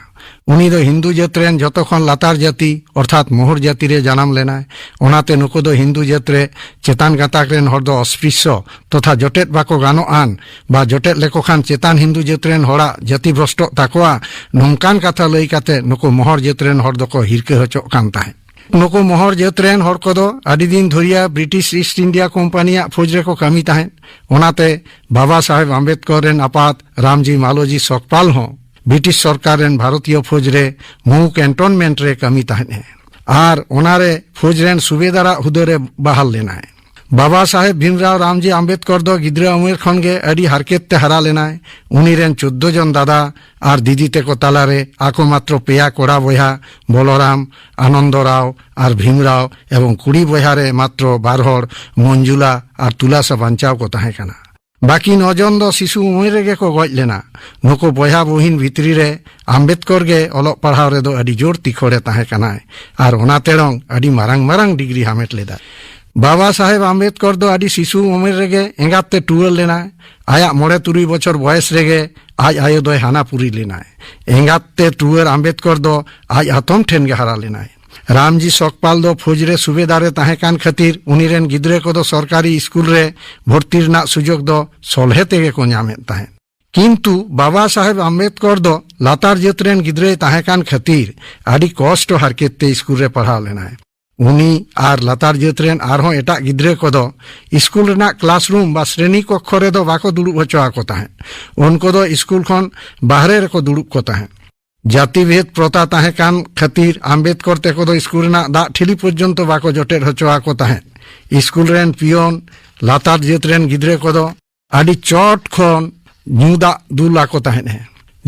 ᱩᱱᱤ ᱫᱚ ᱦᱤᱱᱫᱩ ᱡᱟᱹᱛ ᱨᱮᱱ ᱡᱚᱛᱚ ᱠᱷᱚᱱ ᱞᱟᱛᱟᱨ ᱡᱟᱹᱛᱤ ᱚᱨᱛᱷᱟᱛ ᱢᱳᱦᱚᱨ ᱡᱟᱹᱛᱤ ᱨᱮ ᱡᱟᱱᱟᱢ ᱞᱮᱱᱟᱭ᱾ ᱚᱱᱟᱛᱮ ᱱᱩᱠᱩ ᱫᱚ ᱦᱤᱱᱫᱩ ᱡᱟᱹᱛ ᱨᱮ ᱪᱮᱛᱟᱱ ᱜᱟᱛᱟᱠ ᱨᱮᱱ ᱦᱚᱲ ᱫᱚ ᱚᱥᱯᱨᱤᱥᱥᱚ ᱛᱚᱛᱷᱟ ᱡᱚᱴᱮᱫ ᱵᱟᱠᱚ ᱜᱟᱱᱚᱜ ᱟᱱ ᱵᱟ ᱡᱚᱴᱮᱫ ᱞᱮᱠᱚ ᱠᱷᱟᱱ ᱪᱮᱛᱟᱱ ᱦᱤᱱᱫᱩ ᱡᱟᱹᱛ ᱨᱮᱱ ᱦᱚᱲᱟᱜ ᱡᱟᱹᱛᱤ ᱵᱷᱨᱚᱥᱴᱚᱜ ᱛᱟᱠᱚᱣᱟ, ᱱᱚᱝᱠᱟᱱ ᱠᱟᱛᱷᱟ ᱞᱟᱹᱭ ᱠᱟᱛᱮ ᱱᱩᱠᱩ ᱢᱚᱦᱚᱨ ᱡᱟᱹᱛ ᱨᱮᱱ ᱦᱚᱲ ᱫᱚᱠᱚ ᱦᱤᱨᱠᱟᱹ ᱦᱚᱪᱚᱜ ᱠᱟᱱ ᱛᱟᱦᱮᱸᱫ᱾ ᱱᱩᱠᱩ ᱢᱚᱦᱚᱨ ᱡᱟᱹᱛ ᱨᱮᱱ ᱦᱚᱲ ᱠᱚᱫᱚ ᱟᱹᱰᱤ ᱫᱤᱱ ᱫᱷᱩᱨᱤᱭᱟ ᱵᱨᱤᱴᱤᱥ ᱤᱥᱴ ᱤᱱᱰᱤᱭᱟ ᱠᱳᱢᱯᱟᱱᱤᱭᱟᱜ ᱯᱷᱳᱡᱽ ᱨᱮᱠᱚ ᱠᱟᱹᱢᱤ ᱛᱟᱦᱮᱸᱫ᱾ ᱚᱱᱟᱛᱮ ᱵᱟᱵᱟ ᱥᱟᱦᱮᱵᱽ ᱟᱢᱵᱮᱫᱠᱚᱨ ᱨᱮᱱ ᱟᱯᱟᱛ ᱨᱟᱢᱡᱤ ᱢᱟᱞᱚᱡᱤ ᱥᱚᱠᱯᱟᱞ ᱦᱚᱸ ᱵᱨᱤᱴᱤᱥ ᱥᱚᱨᱠᱟᱨ ᱨᱮᱱ ᱵᱷᱟᱨᱚᱛᱤᱭᱚ ᱯᱷᱳᱡᱽ ᱨᱮ ᱢᱩ ᱠᱮᱱᱴᱚᱱᱢᱮᱱᱴ ᱨᱮ ᱠᱟᱹᱢᱤ ᱛᱟᱦᱮᱸᱫ ᱮ ᱟᱨ ᱚᱱᱟᱨᱮ ᱯᱷᱳᱡᱽ ᱨᱮᱱ ᱥᱩᱵᱮᱫᱟᱨᱟᱜ ᱦᱩᱫᱟᱹ ᱨᱮ ᱵᱟᱦᱟᱞ ᱞᱮᱱᱟᱭ᱾ ᱵᱟᱵᱟ ᱥᱟᱦᱮᱵᱽ ᱵᱷᱤᱢᱨᱟᱣ ᱨᱟᱢᱡᱤ ᱟᱢᱵᱮᱫᱠᱚᱨ ᱫᱚ ᱜᱤᱫᱽᱨᱟᱹ ᱩᱢᱮᱨ ᱠᱷᱚᱱ ᱜᱮ ᱟᱹᱰᱤ ᱦᱟᱨᱠᱮᱛ ᱛᱮ ᱦᱟᱨᱟ ᱞᱮᱱᱟᱭ᱾ ᱩᱱᱤ ᱨᱮᱱ ᱪᱳᱫᱽᱫᱳ ᱡᱚᱱ ᱫᱟᱫᱟ ᱟᱨ ᱫᱤᱫᱤ ᱛᱮᱠᱚ ᱛᱟᱞᱟᱨᱮ ᱟᱠᱚ ᱢᱟᱛᱨᱚ ᱯᱮᱭᱟ ᱠᱚᱲᱟ ᱵᱚᱭᱦᱟ ᱵᱚᱞᱚᱨᱟᱢ, ᱟᱱᱚᱱᱫᱚ ᱨᱟᱣ ᱟᱨ ᱵᱷᱤᱢᱨᱟᱣ ᱮᱵᱚᱝ ᱠᱩᱲᱤ ᱵᱚᱭᱦᱟ ᱨᱮ ᱢᱟᱛᱨᱚ ᱵᱟᱨ ᱦᱚᱲ ᱢᱚᱧᱡᱩᱞᱟ ᱟᱨ ᱛᱩᱞᱟᱥᱟ ᱵᱟᱧᱪᱟᱣ ᱠᱚ ᱛᱟᱦᱮᱸ ᱠᱟᱱᱟ᱾ ᱵᱟᱹᱠᱤ ᱱᱚ ᱡᱚᱱ ᱫᱚ ᱥᱤᱥᱩ ᱩᱢᱮᱨ ᱨᱮᱜᱮ ᱠᱚ ᱜᱚᱡ ᱞᱮᱱᱟ᱾ ᱱᱩᱠᱩ ᱵᱚᱭᱦᱟ ᱵᱩᱦᱤᱱ ᱵᱷᱤᱛᱨᱤ ᱨᱮ ᱟᱢᱵᱮᱫᱠᱚᱨ ᱜᱮ ᱚᱞᱚᱜ ᱯᱟᱲᱦᱟᱣ ᱨᱮᱫᱚ ᱟᱹᱰᱤ ᱡᱳᱨ ᱛᱤᱠᱷᱚᱲᱮ ᱛᱟᱦᱮᱸ ᱠᱟᱱᱟᱭ ᱟᱨ ᱚᱱᱟ ᱛᱮᱲᱚᱝ ᱟᱹᱰᱤ ᱢᱟᱨᱟᱝ ᱢᱟᱨᱟᱝ ᱰᱤᱜᱽᱨᱤ ᱦᱟᱢᱮᱴ ᱞᱮᱫᱟᱭ᱾ ᱵᱟᱵᱟ ᱥᱟᱦᱮᱵᱽ ᱟᱢᱵᱮᱫᱠᱚᱨ ᱫᱚ ᱟᱹᱰᱤ ᱥᱤᱥᱩ ᱩᱢᱮᱨ ᱨᱮᱜᱮ ᱮᱸᱜᱟᱛ ᱛᱮ ᱴᱩᱣᱟᱹᱨ ᱞᱮᱱᱟᱭ᱾ ᱟᱭᱟᱜ ᱢᱚᱬᱮ ᱛᱩᱨᱩᱭ ᱵᱚᱪᱷᱚᱨ ᱵᱚᱭᱮᱥ ᱨᱮᱜᱮ ᱟᱡ ᱟᱭᱳ ᱫᱚᱭ ᱦᱟᱱᱟ ᱯᱩᱨᱤ ᱞᱮᱱᱟᱭ᱾ ᱮᱸᱜᱟᱛ ᱛᱮ ᱴᱩᱣᱟᱹᱨ ᱟᱢᱵᱮᱫᱠᱚᱨ ᱫᱚ ᱟᱡ ᱦᱟᱛᱚᱢ ᱴᱷᱮᱱ ᱜᱮ ᱦᱟᱨᱟ ᱞᱮᱱᱟᱭ᱾ ᱨᱟᱢᱡᱤ ᱥᱚᱠᱯᱟᱞ ᱫᱚ ᱯᱷᱳᱡᱽ ᱨᱮ ᱥᱩᱵᱮᱫᱟᱨ ᱮ ᱛᱟᱦᱮᱸ ᱠᱟᱱ ᱠᱷᱟᱹᱛᱤᱨ ᱩᱱᱤ ᱨᱮᱱ ᱜᱤᱫᱽᱨᱟᱹ ᱠᱚᱫᱚ ᱥᱚᱨᱠᱟᱨᱤ ᱥᱠᱩᱞ ᱨᱮ ᱵᱷᱚᱨᱛᱤ ᱨᱮᱱᱟᱜ ᱥᱩᱡᱳᱜᱽ ᱫᱚ ᱥᱚᱞᱦᱮ ᱛᱮᱜᱮ ᱠᱚ ᱧᱟᱢᱮᱫ ᱛᱟᱦᱮᱸᱫ᱾ ᱠᱤᱱᱛᱩ ᱵᱟᱵᱟ ᱥᱟᱦᱮᱵᱽ ᱟᱢᱵᱮᱫᱠᱚᱨ ᱫᱚ ᱞᱟᱛᱟᱨ ᱡᱟᱹᱛ ᱨᱮᱱ ᱜᱤᱫᱽᱨᱟᱹᱭ ᱛᱟᱦᱮᱸ ᱠᱟᱱ ᱠᱷᱟᱹᱛᱤᱨ ᱟᱹᱰᱤ ᱠᱚᱥᱴᱚ ᱦᱟᱨᱠᱮᱛ ᱛᱮ ᱥᱠᱩᱞ ᱨᱮ ᱯᱟᱲᱦᱟᱣ ᱞᱮᱱᱟᱭ᱾ ᱩᱱᱤ ᱟᱨ ᱞᱟᱛᱟᱨ ᱡᱟᱹᱛ ᱨᱮᱱ ᱟᱨᱦᱚᱸ ᱮᱴᱟᱜ ᱜᱤᱫᱽᱨᱟᱹ ᱠᱚᱫᱚ ᱥᱠᱩᱞ ᱨᱮᱱᱟᱜ ᱠᱞᱟᱥᱨᱩᱢ ᱵᱟ ᱥᱨᱮᱱᱤ ᱠᱚᱠᱠᱷᱚ ᱨᱮᱫᱚ ᱵᱟᱠᱚ ᱫᱩᱲᱩᱵ ᱦᱚᱪᱚ ᱟᱠᱚ ᱛᱟᱦᱮᱸᱫ᱾ ᱩᱱᱠᱩ ᱫᱚ ᱥᱠᱩᱞ ᱠᱷᱚᱱ ᱵᱟᱦᱨᱮ ᱨᱮᱠᱚ ᱫᱩᱲᱩᱵ ᱠᱚ ᱛᱟᱦᱮᱸᱫ᱾ ᱡᱟᱹᱛᱤ ᱵᱷᱮᱫ ᱯᱨᱚᱛᱷᱟ ᱛᱟᱦᱮᱸ ᱠᱟᱱ ᱠᱷᱟᱹᱛᱤᱨ ᱟᱢᱵᱮᱫᱠᱚᱨ ᱛᱮᱠᱚ ᱫᱚ ᱥᱠᱩᱞ ᱨᱮᱱᱟᱜ ᱫᱟᱜ ᱴᱷᱤᱞᱤ ᱯᱚᱨᱡᱚᱱᱛᱚ ᱵᱟᱠᱚ ᱡᱚᱴᱮᱫ ᱦᱚᱪᱚ ᱟᱠᱚ ᱛᱟᱦᱮᱸᱫ᱾ ᱥᱠᱩᱞ ᱨᱮᱱ ᱯᱤᱭᱚᱱ ᱞᱟᱛᱟᱨ ᱡᱟᱹᱛ ᱨᱮᱱ ᱜᱤᱫᱽᱨᱟᱹ ᱠᱚᱫᱚ ᱟᱹᱰᱤ ᱪᱚᱴ ᱠᱷᱚᱱ ᱧᱩ ᱫᱟᱜ ᱫᱩᱞ ᱟᱠᱚ ᱛᱟᱦᱮᱸᱫ ᱮ᱾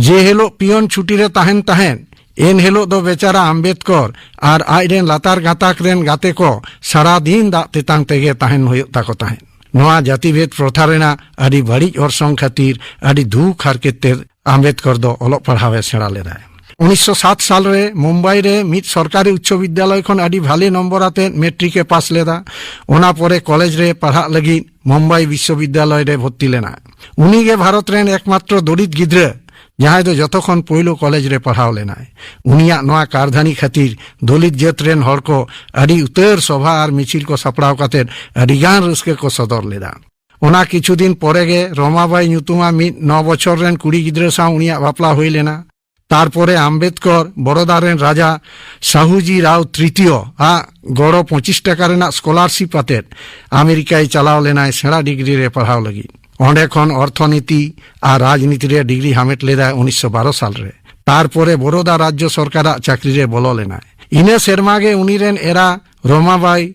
ᱡᱮ ᱦᱤᱞᱳᱜ ᱯᱤᱭᱚᱱ ᱪᱷᱩᱴᱤ ᱨᱮ ᱛᱟᱦᱮᱱ ᱛᱟᱦᱮᱸᱫ, ᱮᱱ ᱦᱤᱞᱳᱜ ᱫᱚ ᱵᱮᱪᱟᱨᱟ ᱟᱢᱵᱮᱫᱠᱚᱨ ᱟᱨ ᱟᱡ ᱨᱮᱱ ᱞᱟᱛᱟᱨ ᱜᱟᱛᱟᱠ ᱨᱮᱱ ᱜᱟᱛᱮ ᱠᱚ ᱥᱟᱨᱟ ᱫᱤᱱ ᱫᱟᱜ ᱛᱮᱛᱟᱝ ᱛᱮᱜᱮ ᱛᱟᱦᱮᱱ ᱦᱩᱭᱩᱜ ᱛᱟᱠᱚ ᱛᱟᱦᱮᱸᱫ᱾ ᱱᱚᱣᱟ ᱡᱟᱹᱛᱤ ᱵᱷᱮᱫ ᱯᱨᱚᱛᱷᱟ ᱨᱮᱱᱟᱜ ᱟᱹᱰᱤ ᱵᱟᱹᱲᱤᱡ ᱚᱨᱥᱚᱝ ᱠᱷᱟᱹᱛᱤᱨ ᱟᱹᱰᱤ ᱫᱩᱠ ᱦᱟᱨᱠᱮᱛ ᱛᱮ ᱟᱢᱵᱮᱫᱠᱚᱨ ᱫᱚ ᱚᱞᱚᱜ ᱯᱟᱲᱦᱟᱣ ᱮ ᱥᱮᱬᱟ ᱞᱮᱫᱟᱭ᱾ ᱩᱱᱤᱥᱥᱚ ᱥᱟᱛ ᱥᱟᱞ ᱨᱮ ᱢᱩᱢᱵᱟᱭ ᱨᱮ ᱢᱤᱫ ᱥᱚᱨᱠᱟᱨᱤ ᱩᱪᱪᱚ ᱵᱤᱫᱽᱭᱟᱞᱚᱭ ᱠᱷᱚᱱ ᱟᱹᱰᱤ ᱵᱷᱟᱞᱮ ᱱᱚᱢᱵᱚᱨ ᱟᱛᱮ ᱢᱮᱴᱨᱤᱠ ᱮ ᱯᱟᱥ ᱞᱮᱫᱟ᱾ ᱚᱱᱟ ᱯᱚᱨᱮ ᱠᱚᱞᱮᱡᱽ ᱨᱮ ᱯᱟᱲᱦᱟᱜ ᱞᱟᱹᱜᱤᱫ ᱢᱩᱢᱵᱟᱭ ᱵᱤᱥᱥᱚᱵᱤᱫᱽᱭᱟᱞᱚᱭ ᱨᱮ ᱵᱷᱚᱨᱛᱤ ᱞᱮᱱᱟ᱾ ᱩᱱᱤ ᱜᱮ ᱵᱷᱟᱨᱚᱛ ᱨᱮᱱ ᱮᱠᱢᱟᱛᱨᱚ ᱫᱚᱞᱤᱛ ᱜᱤᱫᱽᱨᱟᱹ, ᱡᱟᱦᱟᱸᱭ ᱫᱚ ᱡᱚᱛᱚ ᱠᱷᱚᱱ ᱯᱳᱭᱞᱳ ᱠᱚᱞᱮᱡᱽ ᱨᱮ ᱯᱟᱲᱦᱟᱣ ᱞᱮᱱᱟᱭ᱾ ᱩᱱᱤᱭᱟᱜ ᱱᱚᱣᱟ ᱠᱟᱨᱫᱷᱟᱹᱱᱤ ᱠᱷᱟᱹᱛᱤᱨ ᱫᱚᱞᱤᱛ ᱡᱟᱹᱛ ᱨᱮᱱ ᱦᱚᱲ ᱠᱚ ᱟᱹᱰᱤ ᱩᱛᱟᱹᱨ ᱥᱚᱵᱷᱟ ᱟᱨ ᱢᱤᱪᱷᱤᱞ ᱠᱚ ᱥᱟᱯᱲᱟᱣ ᱠᱟᱛᱮ ᱟᱹᱰᱤ ᱜᱟᱱ ᱨᱟᱹᱥᱠᱟᱹ ᱠᱚ ᱥᱚᱫᱚᱨ ᱞᱮᱫᱟ᱾ ᱚᱱᱟ ᱠᱤᱪᱷᱩ ᱫᱤᱱ ᱯᱚᱨᱮ ᱜᱮ ᱨᱚᱢᱟᱵᱟᱭ ᱧᱩᱛᱩᱢᱟᱱ ᱢᱤᱫ ᱱᱚ ᱵᱚᱪᱷᱚᱨ ᱨᱮᱱ ᱠᱩᱲᱤ ᱜᱤᱫᱽᱨᱟᱹ ᱥᱟᱶ ᱩᱱᱤᱭᱟᱜ ᱵᱟᱯᱞᱟ ᱦᱩᱭ ᱞᱮᱱᱟ᱾ ᱛᱟᱨᱯᱚᱨᱮ ᱟᱢᱵᱮᱫᱠᱚᱨ ᱵᱚᱨᱚᱫᱟ ᱨᱮᱱ ᱨᱟᱡᱟ ᱥᱟᱦᱩᱡᱤ ᱨᱟᱣ ᱛᱨᱤᱛᱤᱭᱚ ᱟᱜ ᱜᱚᱲᱚ ᱯᱚᱸᱪᱤᱥ ᱴᱟᱠᱟ ᱨᱮᱱᱟᱜ ᱥᱠᱚᱞᱟᱨᱥᱤᱯ ᱟᱛᱮᱫ ᱟᱢᱮᱨᱤᱠᱟᱭ ᱪᱟᱞᱟᱣ ᱞᱮᱱᱟᱭ ᱥᱮᱬᱟ ᱰᱤᱜᱽᱨᱤ ᱨᱮ ᱯᱟᱲᱦᱟᱣ ᱞᱟᱹᱜᱤᱫ᱾ ᱚᱸᱰᱮ ᱠᱷᱚᱱ ᱚᱨᱛᱷᱚᱱᱤᱛᱤ ᱟᱨ ᱨᱟᱡᱽᱱᱤᱛᱤ ᱨᱮ ᱰᱤᱜᱽᱨᱤ ᱦᱟᱢᱮᱴ ᱞᱮᱫᱟᱭ ᱩᱱᱤᱥᱥᱚ ᱵᱟᱨᱚ ᱥᱟᱞ ᱨᱮ᱾ ᱛᱟᱨᱯᱚᱨᱮ ᱵᱚᱨᱚᱫᱟ ᱨᱟᱡᱽᱡᱚ ᱥᱚᱨᱠᱟᱨᱟᱜ ᱪᱟᱹᱠᱨᱤ ᱨᱮ ᱵᱚᱞᱚ ᱞᱮᱱᱟᱭ᱾ ᱤᱱᱟᱹ ᱥᱮᱨᱢᱟ ᱜᱮ ᱩᱱᱤ ᱨᱮᱱ ᱮᱨᱟ ᱨᱚᱢᱟᱵᱟᱭ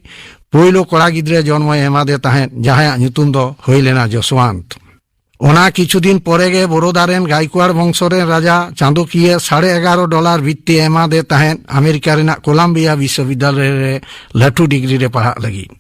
ᱯᱳᱭᱞᱳ ᱠᱚᱲᱟ ᱜᱤᱫᱽᱨᱟᱹ ᱡᱚᱱᱢᱚᱭ ᱮᱢᱟᱫᱮ ᱛᱟᱦᱮᱸᱫ, ᱡᱟᱦᱟᱸᱭᱟᱜ ᱧᱩᱛᱩᱢ ᱫᱚ ᱦᱩᱭ ᱞᱮᱱᱟ ᱡᱚᱥᱣᱟᱱᱛ᱾ ᱚᱱᱟ ᱠᱤᱪᱷᱩ ᱫᱤᱱ ᱯᱚᱨᱮ ᱜᱮ ᱵᱚᱨᱚᱫᱟ ᱨᱮᱱ ᱜᱟᱭᱠᱣᱟᱲ ᱵᱚᱝᱥᱚ ᱨᱮᱱ ᱨᱟᱡᱟ ᱪᱟᱸᱫᱚᱠᱤᱭᱟᱹ ᱥᱟᱲᱮ ᱮᱜᱟᱨᱚ ᱰᱚᱞᱟᱨ ᱵᱤᱛᱛᱤ ᱮᱢᱟᱫᱮ ᱛᱟᱦᱮᱸᱫ ᱟᱢᱮᱨᱤᱠᱟ ᱨᱮᱱᱟᱜ ᱠᱚᱞᱟᱢᱵᱤᱭᱟ ᱵᱤᱥᱥᱚᱵᱤᱫᱽᱭᱟᱞᱚᱭ ᱨᱮ ᱞᱟᱹᱴᱩ ᱰᱤᱜᱽᱨᱤ ᱨᱮ ᱯᱟᱲᱦᱟᱜ ᱞᱟᱹᱜᱤᱫ᱾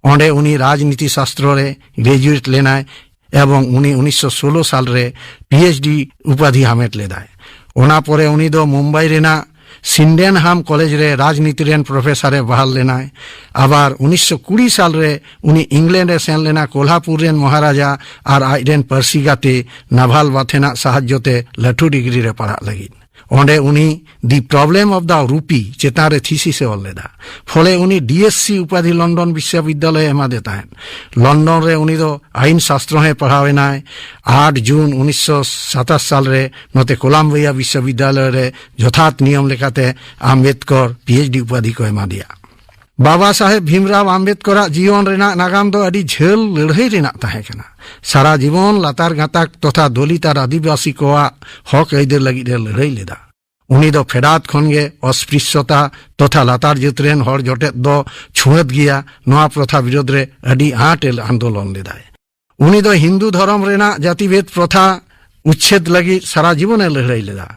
ᱚᱸᱰᱮ ᱩᱱᱤ ᱨᱟᱡᱽᱱᱤᱛᱤ ᱥᱟᱥᱛᱨᱚ ᱨᱮ ᱜᱨᱮᱡᱩᱭᱮᱴ ᱞᱮᱱᱟᱭ ᱮᱵᱚᱝ ᱩᱱᱤ ᱩᱱᱤᱥᱥᱚ ᱥᱳᱞᱳ ᱥᱟᱞ ᱨᱮ ᱯᱤ ᱮᱭᱤᱪ ᱰᱤ ᱩᱯᱟᱫᱷᱤ ᱦᱟᱢᱮᱴ ᱞᱮᱫᱟᱭ᱾ ᱚᱱᱟ ᱯᱚᱨᱮ ᱩᱱᱤ ᱫᱚ ᱢᱩᱢᱵᱟᱭ ᱨᱮᱱᱟᱜ ᱥᱤᱱᱰᱮᱱᱦᱟᱢ ᱠᱚᱞᱮᱡᱽ ᱨᱮ ᱨᱟᱡᱽᱱᱤᱛᱤ ᱨᱮᱱ ᱯᱨᱚᱯᱷᱮᱥᱚᱨ ᱮ ᱵᱟᱦᱟᱞ ᱞᱮᱱᱟᱭ᱾ ᱟᱵᱟᱨ ᱩᱱᱤᱥᱥᱚ ᱠᱩᱲᱤ ᱥᱟᱞ ᱨᱮ ᱩᱱᱤ ᱤᱝᱞᱮᱱᱰ ᱮ ᱥᱮᱱ ᱞᱮᱱᱟ ᱠᱳᱞᱦᱟᱯᱩᱨ ᱨᱮᱱ ᱢᱚᱦᱟᱨᱟᱡᱟ ᱟᱨ ᱟᱡ ᱨᱮᱱ ᱯᱟᱹᱨᱥᱤ ᱜᱟᱛᱮ ᱱᱟᱵᱷᱟᱞ ᱵᱟᱛᱷᱮᱱᱟᱜ ᱥᱟᱦᱟᱡᱽᱡᱚ ᱛᱮ ᱞᱟᱹᱴᱩ ᱰᱤᱜᱽᱨᱤ ᱨᱮ ᱯᱟᱲᱦᱟᱜ ᱞᱟᱹᱜᱤᱫ᱾ ᱚᱸᱰᱮ ᱩᱱᱤ The Problem of the Rupee ᱪᱮᱛᱟᱱ ᱨᱮ ᱛᱷᱤᱥᱤᱥ ᱮ ᱚᱞ ᱞᱮᱫᱟ᱾ ᱯᱷᱚᱞᱮ ᱩᱱᱤ ᱰᱤ ᱮᱥ ᱥᱤ ᱩᱯᱟᱫᱷᱤ ᱞᱚᱱᱰᱚᱱ ᱵᱤᱥᱥᱚᱵᱤᱫᱽᱫᱟᱞᱚᱭ ᱮ ᱮᱢᱟᱫᱮ ᱛᱟᱦᱮᱸᱫ᱾ ᱞᱚᱱᱰᱚᱱ ᱨᱮ ᱩᱱᱤ ᱫᱚ ᱟᱭᱤᱱ ᱥᱟᱥᱛᱨᱚ ᱦᱚᱸᱭ ᱯᱟᱲᱦᱟᱣ ᱮᱱᱟᱭ᱾ ᱟᱴ ᱡᱩᱱ ᱩᱱᱤᱥᱥᱚ ᱥᱟᱛᱟᱥ ᱥᱟᱞ ᱨᱮ ᱱᱚᱛᱮ ᱠᱳᱞᱟᱢᱵᱤᱭᱟ ᱵᱤᱥᱥᱚᱵᱤᱫᱽᱫᱟᱞᱚᱭ ᱨᱮ ᱡᱚᱛᱷᱟᱛ ᱱᱤᱭᱚᱢ ᱞᱮᱠᱟᱛᱮ ᱟᱢᱵᱮᱫᱽᱠᱚᱨ ᱯᱤ ᱮᱭᱤᱪ ᱰᱤ ᱩᱯᱟᱫᱷᱤ ᱠᱚ ᱮᱢᱟ ᱫᱮᱭᱟ᱾ ᱵᱟᱵᱟ ᱥᱟᱦᱮᱵᱽ ᱵᱷᱤᱢᱨᱟᱣ ᱟᱢᱵᱮᱫᱽᱠᱚᱨᱟᱜ ᱡᱤᱭᱚᱱ ᱨᱮᱱᱟᱜ ᱱᱟᱜᱟᱢ ᱫᱚ ᱟᱹᱰᱤ ᱡᱷᱟᱹᱞ ᱞᱟᱹᱲᱦᱟᱹᱭ ᱨᱮᱱᱟᱜ ᱛᱟᱦᱮᱸ ᱠᱟᱱᱟ᱾ ᱥᱟᱨᱟ ᱡᱤᱵᱚᱱ ᱞᱟᱛᱟᱨ ᱜᱟᱛᱟᱠ ᱛᱚᱛᱷᱟ ᱫᱚᱞᱤᱛ ᱟᱨ ᱟᱹᱫᱤᱵᱟᱹᱥᱤ ᱠᱚᱣᱟᱜ ᱦᱚᱠ ᱟᱹᱭᱫᱟᱹᱨ ᱞᱟᱹᱜᱤᱫ ᱮ ᱞᱟᱹᱲᱦᱟᱹᱭ ᱞᱮᱫᱟ᱾ ᱩᱱᱤ ᱫᱚ ᱯᱷᱮᱰᱟᱛ ᱠᱷᱚᱱ ᱜᱮ ᱚᱥᱯᱨᱤᱥᱥᱚᱛᱟ ᱛᱚᱛᱷᱟ ᱞᱟᱛᱟᱨ ᱡᱟᱹᱛ ᱨᱮᱱ ᱦᱚᱲ ᱡᱚᱴᱮᱫ ᱫᱚ ᱪᱷᱩᱣᱟᱹᱛ ᱜᱮᱭᱟ, ᱱᱚᱣᱟ ᱯᱨᱚᱛᱷᱟ ᱵᱤᱨᱳᱫᱷ ᱨᱮ ᱟᱹᱰᱤ ᱟᱸᱴ ᱮ ᱟᱱᱫᱳᱞᱚᱱ ᱞᱮᱫᱟᱭ᱾ ᱩᱱᱤ ᱫᱚ ᱦᱤᱱᱫᱩ ᱫᱷᱚᱨᱚᱢ ᱨᱮᱱᱟᱜ ᱡᱟᱹᱛᱤᱵᱷᱮᱫ ᱯᱨᱚᱛᱷᱟ ᱩᱪᱪᱷᱮᱫ ᱞᱟᱹᱜᱤᱫ ᱥᱟᱨᱟ ᱡᱤᱵᱚᱱ ᱮ ᱞᱟᱹᱲᱦᱟᱹᱭ ᱞᱮᱫᱟ᱾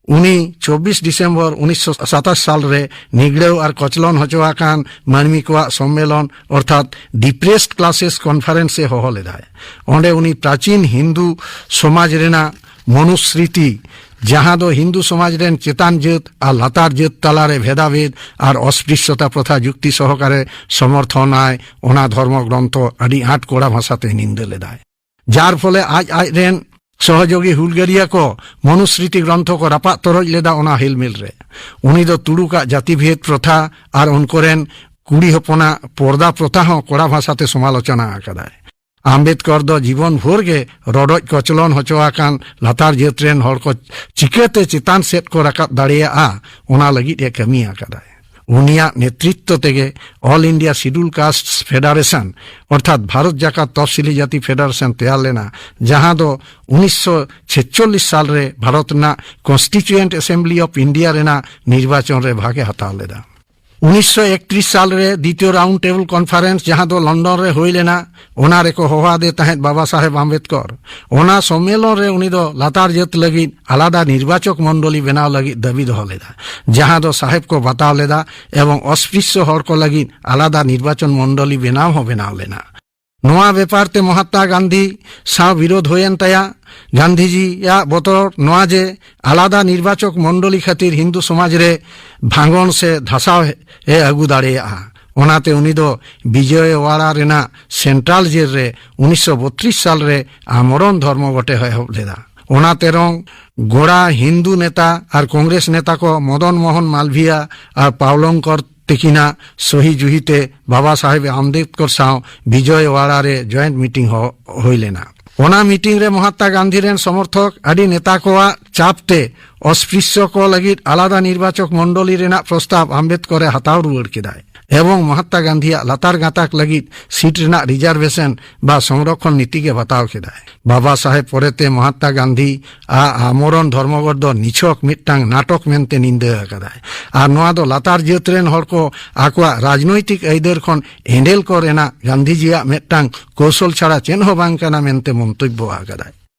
ᱩᱱᱤ ᱪᱚᱵᱵᱤᱥ ᱰᱤᱥᱮᱢᱵᱚᱨ ᱩᱱᱤᱥᱥᱚ ᱥᱟᱛᱟᱥ ᱥᱟᱞ ᱨᱮ ᱱᱤᱜᱲᱟᱹᱣ ᱟᱨ ᱠᱚᱪᱞᱚᱱ ᱦᱚᱪᱚ ᱟᱠᱟᱱ ᱢᱟᱹᱱᱢᱤ ᱠᱚᱣᱟᱜ ᱥᱚᱢᱢᱮᱞᱚᱱ ᱚᱨᱛᱷᱟᱛ Depressed Classes Conference ᱮ ᱦᱚᱦᱚ ᱞᱮᱫᱟᱭ᱾ ᱚᱸᱰᱮ ᱩᱱᱤ ᱯᱨᱟᱪᱤᱱ ᱦᱤᱱᱫᱩ ᱥᱚᱢᱟᱡᱽ ᱨᱮᱱᱟᱜ ᱢᱚᱱᱩᱥᱨᱤᱛᱤ, ᱡᱟᱦᱟᱸ ᱫᱚ ᱦᱤᱱᱫᱩ ᱥᱚᱢᱟᱡᱽ ᱨᱮᱱ ᱪᱮᱛᱟᱱ ᱡᱟᱹᱛ ᱟᱨ ᱞᱟᱛᱟᱨ ᱡᱟᱹᱛ ᱛᱟᱞᱟᱨᱮ ᱵᱷᱮᱫᱟᱵᱷᱮᱫ ᱟᱨ ᱚᱥᱯᱨᱤᱥᱥᱚᱛᱟ ᱯᱨᱚᱛᱷᱟ ᱡᱩᱠᱛᱤ ᱥᱚᱦᱚᱠᱟᱨᱮ ᱥᱚᱢᱚᱨᱛᱷᱚᱱᱟᱭ, ᱚᱱᱟ ᱫᱷᱚᱨᱢᱚ ᱜᱨᱚᱱᱛᱷᱚ ᱟᱹᱰᱤ ᱟᱸᱴ ᱠᱚᱲᱟ ᱵᱷᱟᱥᱟᱛᱮ ᱱᱤᱱᱫᱟᱹ ᱞᱮᱫᱟᱭ᱾ ᱡᱟᱨ ᱯᱷᱚᱞᱮ ᱟᱡ ᱟᱡ ᱨᱮᱱ ᱥᱚᱦᱚᱡᱳᱜᱤ ᱦᱩᱞᱜᱟᱹᱨᱤᱭᱟᱹ ᱠᱚ ᱢᱚᱱᱩᱥᱨᱤᱛᱤ ᱜᱨᱚᱱᱛᱷᱚ ᱠᱚ ᱨᱟᱯᱟᱜ ᱛᱚᱨᱚᱡ ᱞᱮᱫᱟ ᱚᱱᱟ ᱦᱮᱞᱢᱮᱞ ᱨᱮ᱾ ᱩᱱᱤ ᱫᱚ ᱛᱩᱲᱩᱠᱟᱜ ᱡᱟᱹᱛᱤᱵᱷᱮᱫ ᱯᱨᱚᱛᱷᱟ ᱟᱨ ᱩᱱᱠᱩᱨᱮᱱ ᱠᱩᱲᱤ ᱦᱚᱯᱚᱱᱟᱜ ᱯᱚᱨᱫᱟ ᱯᱨᱚᱛᱷᱟ ᱦᱚᱸ ᱠᱚᱲᱟ ᱵᱷᱟᱥᱟᱛᱮ ᱥᱚᱢᱟᱞᱳᱪᱚᱱᱟ ᱟᱠᱟᱫᱟᱭ᱾ ᱟᱢᱵᱮᱫᱽᱠᱚᱨ ᱫᱚ ᱡᱤᱵᱚᱱ ᱵᱷᱳᱨ ᱜᱮ ᱨᱚᱰᱚᱡ ᱠᱚᱪᱞᱚᱱ ᱦᱚᱪᱚ ᱟᱠᱟᱱ ᱞᱟᱛᱟᱨ ᱡᱟᱹᱛ ᱨᱮᱱ ᱦᱚᱲ ᱠᱚ ᱪᱤᱠᱟᱹᱛᱮ ᱪᱮᱛᱟᱱ ᱥᱮᱫ ᱠᱚ ᱨᱟᱠᱟᱵ ᱫᱟᱲᱮᱭᱟᱜᱼᱟ, ᱚᱱᱟ ᱞᱟᱹᱜᱤᱫ ᱮ ᱠᱟᱹᱢᱤ ᱟᱠᱟᱫᱟᱭ᱾ ᱩᱱᱤᱭᱟᱜ ᱱᱮᱛᱨᱤᱛᱛᱚ ᱛᱮᱜᱮ All India Scheduled Castes Federation, ᱚᱨᱛᱷᱟᱛ ᱵᱷᱟᱨᱚᱛ ᱡᱟᱠᱟᱛ ᱛᱚᱯᱥᱤᱞᱤ ᱡᱟᱹᱛᱤ ᱯᱷᱮᱰᱟᱨᱮᱥᱚᱱ ᱛᱮᱭᱟᱨ ᱞᱮᱱᱟ, ᱡᱟᱦᱟᱸ ᱫᱚ ᱩᱱᱤᱥᱥᱚ ᱪᱷᱮᱪᱪᱚᱞᱞᱤᱥ ᱥᱟᱞ ᱨᱮ ᱵᱷᱟᱨᱚᱛ ᱨᱮᱱᱟᱜ Constituent Assembly of India ᱨᱮᱱᱟᱜ ᱱᱤᱨᱵᱟᱪᱚᱱ ᱨᱮ ᱵᱷᱟᱜᱽ ᱮ ᱦᱟᱛᱟᱣ ᱞᱮᱫᱟ᱾ ᱩᱱᱤᱥᱥᱚ ᱮᱠᱛᱨᱤᱥ ᱥᱟᱞ ᱨᱮ ᱫᱤᱛᱤᱭᱚ ᱨᱟᱣᱩᱱᱰ ᱴᱮᱵᱚᱞ ᱠᱚᱱᱯᱷᱟᱨᱮᱱᱥ, ᱡᱟᱦᱟᱸ ᱫᱚ ᱞᱚᱱᱰᱚᱱ ᱨᱮ ᱦᱩᱭ ᱞᱮᱱᱟ, ᱚᱱᱟ ᱨᱮᱠᱚ ᱦᱚᱦᱚ ᱟᱫᱮ ᱛᱟᱦᱮᱸᱫ ᱵᱟᱵᱟ ᱥᱟᱦᱮᱵᱽ ᱟᱢᱵᱮᱫᱽᱠᱚᱨ᱾ ᱚᱱᱟ ᱥᱚᱢᱢᱮᱞᱚᱱ ᱨᱮ ᱩᱱᱤ ᱫᱚ ᱞᱟᱛᱟᱨ ᱡᱟᱹᱛ ᱞᱟᱹᱜᱤᱫ ᱟᱞᱟᱫᱟ ᱱᱤᱨᱵᱟᱪᱚᱠ ᱢᱚᱱᱰᱚᱞᱤ ᱵᱮᱱᱟᱣ ᱞᱟᱹᱜᱤᱫ ᱫᱟᱹᱵᱤ ᱫᱚᱦᱚ ᱞᱮᱫᱟ, ᱡᱟᱦᱟᱸ ᱫᱚ ᱥᱟᱦᱮᱵᱽ ᱠᱚ ᱵᱟᱛᱟᱣ ᱞᱮᱫᱟ ᱮᱵᱚᱝ ᱚᱥᱯᱨᱤᱥᱥᱚ ᱦᱚᱲ ᱠᱚ ᱞᱟᱹᱜᱤᱫ ᱟᱞᱟᱫᱟ ᱱᱤᱨᱵᱟᱪᱚᱱ ᱢᱚᱱᱰᱚᱞᱤ ᱵᱮᱱᱟᱣ ᱦᱚᱸ ᱵᱮᱱᱟᱣ ᱞᱮᱱᱟ᱾ ᱱᱚᱣᱟ ᱵᱮᱯᱟᱨ ᱛᱮ ᱢᱚᱦᱟᱛᱢᱟ ᱜᱟᱱᱫᱷᱤ ᱥᱟᱶ ᱵᱤᱨᱳᱫᱷ ᱦᱩᱭᱮᱱ ᱛᱟᱭᱟ᱾ ᱜᱟᱱᱫᱷᱤᱡᱤᱭᱟᱜ ᱵᱚᱛᱚᱨ ᱱᱚᱣᱟ ᱡᱮ ᱟᱞᱟᱫᱟ ᱱᱤᱨᱵᱟᱪᱚᱠ ᱢᱚᱱᱰᱚᱞᱤ ᱠᱷᱟᱹᱛᱤᱨ ᱦᱤᱱᱫᱩ ᱥᱚᱢᱟᱡᱽ ᱨᱮ ᱵᱷᱟᱸᱜᱚᱱ ᱥᱮ ᱫᱷᱟᱥᱟᱣ ᱮ ᱟᱹᱜᱩ ᱫᱟᱲᱮᱭᱟᱜᱼᱟ᱾ ᱚᱱᱟᱛᱮ ᱩᱱᱤ ᱫᱚ ᱵᱤᱡᱚᱭᱣᱟᱲᱟ ᱨᱮᱱᱟᱜ ᱥᱮᱱᱴᱨᱟᱞ ᱡᱮᱞ ᱨᱮ ᱩᱱᱤᱥᱥᱚ ᱵᱚᱛᱨᱤᱥ ᱥᱟᱞ ᱨᱮ ᱟᱢᱚᱨᱚᱱ ᱫᱷᱚᱨᱢᱚ ᱜᱚᱴᱮ ᱮᱦᱚᱵ ᱞᱮᱫᱟ᱾ ᱚᱱᱟ ᱛᱮᱨᱚᱝ ᱜᱚᱲᱟ ᱦᱤᱱᱫᱩ ᱱᱮᱛᱟ ᱟᱨ ᱠᱚᱝᱜᱨᱮᱥ ᱱᱮᱛᱟ ᱠᱚ ᱢᱚᱫᱚᱱ ᱢᱳᱦᱚᱱ ᱢᱟᱞᱵᱷᱤᱭᱟ ᱟᱨ ᱯᱟᱣᱞᱚᱝᱠᱚᱨ ᱛᱤᱠᱤᱱᱟᱜ ᱥᱚᱦᱤ ᱡᱩᱦᱤ ᱛᱮ ᱵᱟᱵᱟ ᱥᱟᱦᱮᱵᱽ ᱟᱢᱵᱮᱫᱽᱠᱚᱨ ᱥᱟᱶ ᱵᱤᱡᱚᱭᱣᱟᱲᱟ ᱨᱮ ᱡᱚᱭᱮᱱᱴ ᱢᱤᱴᱤᱝ ᱦᱚ-, ᱦᱩᱭ ᱞᱮᱱᱟ᱾ ᱚᱱᱟ ᱢᱤᱴᱤᱝ ᱨᱮ ᱢᱚᱦᱟᱛᱢᱟ ᱜᱟᱱᱫᱷᱤ ᱨᱮᱱ ᱥᱚᱢᱚᱨᱛᱷᱚᱠ ᱟᱹᱰᱤ ᱱᱮᱛᱟ ᱠᱚᱣᱟᱜ ᱪᱟᱯ ᱛᱮ ᱚᱥᱯᱨᱤᱥᱭᱚ ᱠᱚ ᱞᱟᱹᱜᱤᱫ ᱟᱞᱟᱫᱟ ᱱᱤᱨᱵᱟᱪᱚᱠ ᱢᱚᱱᱰᱚᱞᱤ ᱨᱮᱱᱟᱜ ᱯᱨᱚᱥᱛᱟᱵ ᱟᱢᱵᱮᱫᱽᱠᱚᱨ ᱮ ᱦᱟᱛᱟᱣ ᱨᱩᱣᱟᱹᱲ ᱠᱮᱫᱟᱭ ᱮᱵᱚᱝ ᱢᱚᱦᱟᱛᱢᱟ ᱜᱟᱱᱫᱷᱤᱭᱟᱜ ᱞᱟᱛᱟᱨ ᱜᱟᱛᱟᱠ ᱞᱟᱹᱜᱤᱫ ᱥᱤᱴ ᱨᱮᱱᱟᱜ ᱨᱤᱡᱟᱨᱵᱷᱮᱥᱚᱱ ᱵᱟ ᱥᱚᱝᱨᱚᱠᱷᱚᱱ ᱱᱤᱛᱤ ᱜᱮ ᱵᱟᱛᱟᱣ ᱠᱮᱫᱟᱭ᱾ ᱵᱟᱵᱟ ᱥᱟᱦᱮᱵᱽ ᱯᱚᱨᱮᱛᱮ ᱢᱚᱦᱟᱛᱢᱟ ᱜᱟᱱᱫᱷᱤ ᱟᱜ ᱟᱢᱚᱨᱚᱱ ᱫᱷᱚᱨᱢᱚᱜᱷᱚᱴ ᱫᱚ ᱱᱤᱪᱷᱚᱠ ᱢᱤᱫᱴᱟᱝ ᱱᱟᱴᱚᱠ ᱢᱮᱱᱛᱮ ᱱᱤᱱᱫᱟᱹ ᱟᱠᱟᱫᱟᱭ ᱟᱨ ᱱᱚᱣᱟ ᱫᱚ ᱞᱟᱛᱟᱨ ᱡᱟᱹᱛ ᱨᱮᱱ ᱦᱚᱲ ᱠᱚ ᱟᱠᱚᱣᱟᱜ ᱨᱟᱡᱽᱱᱳᱭᱛᱤᱠ ᱟᱹᱭᱫᱟᱹᱨ ᱠᱷᱚᱱ ᱮᱸᱰᱮᱞ ᱠᱚ ᱨᱮᱱᱟᱜ ᱜᱟᱱᱫᱷᱤᱡᱤᱭᱟᱜ ᱢᱤᱫᱴᱟᱝ ᱠᱳᱣᱥᱚᱞ ᱪᱷᱟᱲᱟ ᱪᱮᱫ ᱦᱚᱸ ᱵᱟᱝ ᱠᱟᱱᱟ ᱢᱮᱱᱛᱮ ᱢᱚᱱᱛᱚᱵᱵᱚ ᱟᱠᱟᱫᱟᱭ᱾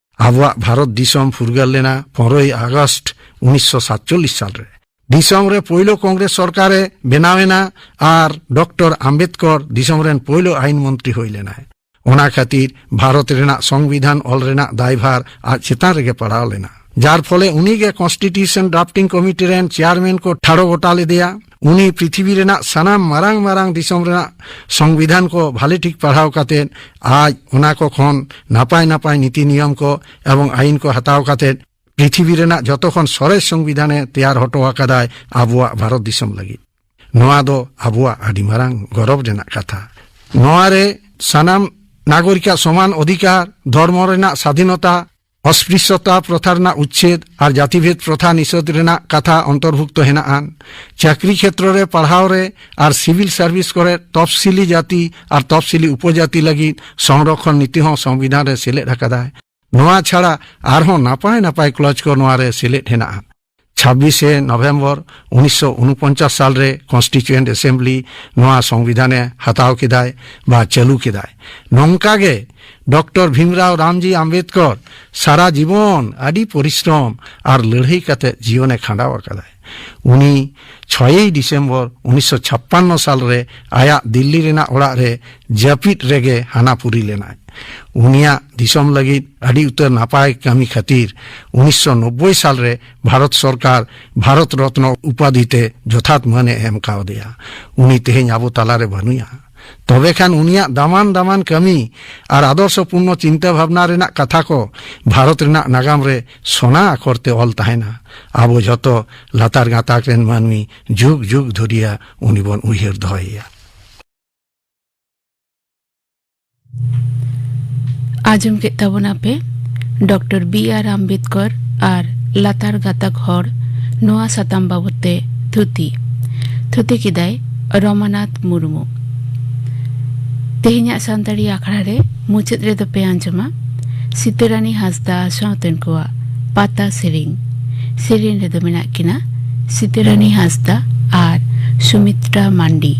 ᱟᱵᱚᱣᱟᱜ ᱵᱷᱟᱨᱚᱛ ᱫᱤᱥᱚᱢ ᱯᱷᱩᱨᱜᱟᱹᱞ ᱞᱮᱱᱟ ᱯᱚᱱᱨᱚᱭ ᱟᱜᱚᱥᱴ ᱩᱱᱤᱥᱥᱚ ᱥᱟᱛᱪᱚᱞᱞᱤᱥ ᱥᱟᱞ ᱨᱮ᱾ ᱫᱤᱥᱚᱢ ᱨᱮ ᱯᱳᱭᱞᱳ ᱠᱚᱝᱜᱨᱮᱥ ᱥᱚᱨᱠᱟᱨ ᱮ ᱵᱮᱱᱟᱣ ᱮᱱᱟ ᱟᱨ ᱰᱚᱠᱴᱚᱨ ᱟᱢᱵᱮᱫᱽᱠᱚᱨ ᱫᱤᱥᱚᱢ ᱨᱮᱱ ᱯᱳᱭᱞᱳ ᱟᱭᱤᱱ ᱢᱚᱱᱛᱨᱤ ᱦᱩᱭ ᱞᱮᱱᱟᱭ᱾ ᱚᱱᱟ ᱠᱷᱟᱹᱛᱤᱨ ᱵᱷᱟᱨᱚᱛ ᱨᱮᱱᱟᱜ ᱥᱚᱝᱵᱤᱫᱷᱟᱱ ᱚᱞ ᱨᱮᱱᱟᱜ ᱫᱟᱭᱵᱷᱟᱨ ᱟᱡ ᱪᱮᱛᱟᱱ ᱨᱮᱜᱮ ᱯᱟᱲᱟᱣ ᱞᱮᱱᱟ, ᱡᱟᱨ ᱯᱷᱚᱞᱮ ᱩᱱᱤ ᱜᱮ ᱠᱚᱱᱥᱴᱤᱴᱤᱭᱩᱥᱚᱱ ᱰᱨᱟᱯᱴᱤᱝ ᱠᱚᱢᱤᱴᱤ ᱨᱮᱱ ᱪᱮᱭᱟᱨᱢᱮᱱ ᱠᱚ ᱴᱷᱟᱲᱚ ᱜᱚᱴᱟ ᱞᱮᱫᱮᱭᱟ᱾ ᱩᱱᱤ ᱯᱨᱤᱛᱷᱤᱵᱤ ᱨᱮᱱᱟᱜ ᱥᱟᱱᱟᱢ ᱢᱟᱨᱟᱝ ᱢᱟᱨᱟᱝ ᱫᱤᱥᱚᱢ ᱨᱮᱱᱟᱜ ᱥᱚᱝᱵᱤᱫᱷᱟᱱ ᱠᱚ ᱵᱷᱟᱞᱮ ᱴᱷᱤᱠ ᱯᱟᱲᱦᱟᱣ ᱠᱟᱛᱮ ᱟᱡ ᱚᱱᱟ ᱠᱚ ᱠᱷᱚᱱ ᱱᱟᱯᱟᱭ ᱱᱟᱯᱟᱭ ᱱᱤᱛᱤ ᱱᱤᱭᱚᱢ ᱠᱚ ᱮᱵᱚᱝ ᱟᱭᱤᱱ ᱠᱚ ᱦᱟᱛᱟᱣ ᱠᱟᱛᱮ ᱯᱨᱤᱛᱷᱤᱵᱤ ᱨᱮᱱᱟᱜ ᱡᱚᱛᱚ ᱠᱷᱚᱱ ᱥᱚᱨᱮᱥ ᱥᱚᱝᱵᱤᱫᱷᱟᱱ ᱮ ᱛᱮᱭᱟᱨ ᱦᱚᱴᱚ ᱟᱠᱟᱫᱟᱭ ᱟᱵᱚᱣᱟᱜ ᱵᱷᱟᱨᱚᱛ ᱫᱤᱥᱚᱢ ᱞᱟᱹᱜᱤᱫ᱾ ᱱᱚᱣᱟ ᱫᱚ ᱟᱵᱚᱣᱟᱜ ᱟᱹᱰᱤ ᱢᱟᱨᱟᱝ ᱜᱚᱨᱚᱵᱽ ᱨᱮᱱᱟᱜ ᱠᱟᱛᱷᱟ᱾ ᱱᱚᱣᱟ ᱨᱮ ᱥᱟᱱᱟᱢ ᱱᱟᱜᱚᱨᱤᱠᱟᱜ ᱥᱚᱢᱟᱱ ᱚᱫᱷᱤᱠᱟᱨ, ᱫᱷᱚᱨᱢᱚ ᱨᱮᱱᱟᱜ ᱥᱟᱫᱷᱤᱱᱚᱛᱟ, ᱚᱥᱯᱨᱤᱥᱭᱚᱛᱟ ᱯᱨᱚᱛᱷᱟ ᱨᱮᱱᱟᱜ ᱩᱪᱪᱷᱮᱫ ᱟᱨ ᱡᱟᱛᱤᱵᱷᱮᱫ ᱯᱨᱚᱛᱷᱟ ᱱᱤᱥᱮᱫᱷ ᱨᱮᱱᱟᱜ ᱠᱟᱛᱷᱟ ᱚᱱᱛᱚᱨᱵᱷᱩᱠᱛᱚ ᱦᱮᱱᱟᱜᱼᱟ᱾ ᱪᱟᱹᱠᱨᱤ ᱠᱷᱮᱛᱨᱚ ᱨᱮ, ᱯᱟᱲᱦᱟᱣ ᱨᱮ ᱟᱨ ᱥᱤᱵᱤᱞ ᱥᱟᱨᱵᱷᱤᱥ ᱠᱚᱨᱮ ᱛᱚᱯᱥᱤᱞᱤ ᱡᱟᱹᱛᱤ ᱟᱨ ᱛᱚᱯᱥᱤᱞᱤ ᱩᱯᱚᱡᱟᱹᱛᱤ ᱞᱟᱹᱜᱤᱫ ᱥᱚᱝᱨᱚᱠᱷᱚᱱ ᱱᱤᱛᱤ ᱦᱚᱸ ᱥᱚᱝᱵᱤᱫᱷᱟᱱ ᱨᱮ ᱥᱮᱞᱮᱫ ᱟᱠᱟᱫᱟᱭ᱾ ᱱᱚᱣᱟ ᱪᱷᱟᱲᱟ ᱟᱨᱦᱚᱸ ᱱᱟᱯᱟᱭ ᱱᱟᱯᱟᱭ ᱠᱞᱚᱡᱽ ᱠᱚ ᱱᱚᱣᱟ ᱨᱮ ᱥᱮᱞᱮᱫ ᱦᱮᱱᱟᱜᱼᱟ᱾ ᱪᱷᱟᱵᱵᱤᱥᱮ ᱱᱚᱵᱷᱮᱢᱵᱚᱨ ᱩᱱᱤᱥᱥᱚ ᱩᱱᱩᱯᱚᱧᱪᱟᱥ ᱥᱟᱞ ᱨᱮ ᱠᱚᱱᱥᱴᱤᱪᱩᱭᱮᱱᱴ ᱮᱥᱮᱢᱵᱞᱤ ᱱᱚᱣᱟ ᱥᱚᱝᱵᱤᱫᱷᱟᱱ ᱮ ᱦᱟᱛᱟᱣ ᱠᱮᱫᱟᱭ ᱵᱟ ᱪᱟᱹᱞᱩ ᱠᱮᱫᱟᱭ᱾ ᱱᱚᱝᱠᱟ ᱜᱮ ᱰᱚᱠᱴᱚᱨ ᱵᱷᱤᱢᱨᱟᱣ ᱨᱟᱢᱡᱤ ᱟᱢᱵᱮᱫᱽᱠᱚᱨ ᱥᱟᱨᱟ ᱡᱤᱵᱚᱱ ᱟᱹᱰᱤ ᱯᱚᱨᱤᱥᱨᱚᱢ ᱟᱨ ᱞᱟᱹᱲᱦᱟᱹᱭ ᱠᱟᱛᱮ ᱡᱤᱭᱚᱱᱮ ᱠᱷᱟᱸᱰᱟᱣ ᱟᱠᱟᱫᱟᱭ᱾ ᱩᱱᱤ ᱪᱷᱚᱭᱮᱭ ᱰᱤᱥᱮᱢᱵᱚᱨ ᱩᱱᱤᱥᱥᱚ ᱪᱷᱟᱯᱯᱟᱱᱱᱚ ᱥᱟᱞ ᱨᱮ ᱟᱭᱟᱜ ᱫᱤᱞᱞᱤ ᱨᱮᱱᱟᱜ ᱚᱲᱟᱜ ᱨᱮ ᱡᱟᱹᱯᱤᱫ ᱨᱮᱜᱮ ᱦᱟᱱᱟ ᱯᱩᱨᱤ ᱞᱮᱱᱟᱭ᱾ ᱩᱱᱤᱭᱟᱜ ᱫᱤᱥᱚᱢ ᱞᱟᱹᱜᱤᱫ ᱟᱹᱰᱤ ᱩᱛᱟᱹᱨ ᱱᱟᱯᱟᱭ ᱠᱟᱹᱢᱤ ᱠᱷᱟᱹᱛᱤᱨ ᱩᱱᱤᱥᱥᱚ ᱱᱚᱵᱵᱳᱭ ᱥᱟᱞ ᱨᱮ ᱵᱷᱟᱨᱚᱛ ᱥᱚᱨᱠᱟᱨ ᱵᱷᱟᱨᱚᱛ ᱨᱚᱛᱱᱚ ᱩᱯᱟᱫᱷᱤ ᱛᱮ ᱡᱚᱛᱷᱟᱛ ᱢᱟᱹᱱ ᱮ ᱮᱢ ᱠᱟᱣᱫᱮᱭᱟ᱾ ᱩᱱᱤ ᱛᱮᱦᱮᱧ ᱟᱵᱚ ᱛᱟᱞᱟᱨᱮ ᱵᱟᱹᱱᱩᱭᱟ᱾ ᱛᱚᱵᱮ ᱠᱷᱟᱱ ᱩᱱᱤᱭᱟᱜ ᱫᱟᱢᱟᱱ ᱫᱟᱢᱟᱱ ᱠᱟᱹᱢᱤ ᱟᱨ ᱟᱫᱚᱨᱥᱚ ᱯᱩᱨᱱᱚ ᱪᱤᱱᱛᱟᱹ ᱵᱷᱟᱵᱽᱱᱟ ᱨᱮᱱᱟᱜ ᱠᱟᱛᱷᱟ ᱠᱚ ᱵᱷᱟᱨᱚᱛ ᱨᱮᱱᱟᱜ ᱱᱟᱜᱟᱢ ᱨᱮ ᱥᱚᱱᱟ ᱟᱠᱷᱚᱨ ᱛᱮ ᱚᱞ ᱛᱟᱦᱮᱱᱟ᱾ ᱟᱵᱚ ᱡᱷᱚᱛᱚ ᱞᱟᱛᱟᱨ ᱜᱟᱛᱟᱠ ᱨᱮᱱ ᱢᱟᱹᱱᱢᱤ ᱡᱩᱜᱽ ᱡᱩᱜᱽ ᱫᱷᱩᱨᱤᱭᱟ ᱩᱱᱤ ᱵᱚᱱ ᱩᱭᱦᱟᱹᱨ ᱫᱚᱦᱚᱭᱮᱭᱟ᱾ ᱟᱸᱡᱚᱢ ᱠᱮᱫ ᱛᱟᱵᱚᱱᱟ ᱯᱮ ᱰᱚᱠᱴᱚᱨ ᱵᱤ ᱟᱨ ᱟᱢᱵᱮᱫᱠᱚᱨ ᱟᱨ ᱞᱟᱛᱟᱨ ᱜᱟᱛᱟᱠ ᱦᱚᱲ ᱱᱚᱣᱟ ᱥᱟᱛᱟᱢ ᱵᱟᱵᱚᱛ ᱛᱮ ᱛᱷᱩᱛᱤ᱾ ᱛᱷᱩᱛᱤ ᱠᱮᱫᱟᱭ ᱨᱚᱢᱟᱱᱟᱛᱷ ᱢᱩᱨᱢᱩ᱾ ᱛᱮᱦᱮᱧᱟᱜ ᱥᱟᱱᱛᱟᱲᱤ ᱟᱠᱷᱲᱟ ᱨᱮ ᱢᱩᱪᱟᱹᱫ ᱨᱮᱫᱚ ᱯᱮ ᱟᱸᱡᱚᱢᱟ ᱥᱤᱛᱟᱹᱨᱟᱱᱤ ᱦᱟᱸᱥᱫᱟ ᱥᱟᱶᱛᱮᱱ ᱠᱚᱣᱟᱜ ᱯᱟᱛᱟ ᱥᱮᱨᱮᱧ᱾ ᱥᱮᱨᱮᱧ ᱨᱮᱫᱚ ᱢᱮᱱᱟᱜ ᱠᱤᱱᱟ ᱥᱤᱛᱟᱹᱨᱟᱱᱤ ᱦᱟᱸᱥᱫᱟ ᱟᱨ ᱥᱩᱢᱤᱛᱨᱟ ᱢᱟᱱᱰᱤ᱾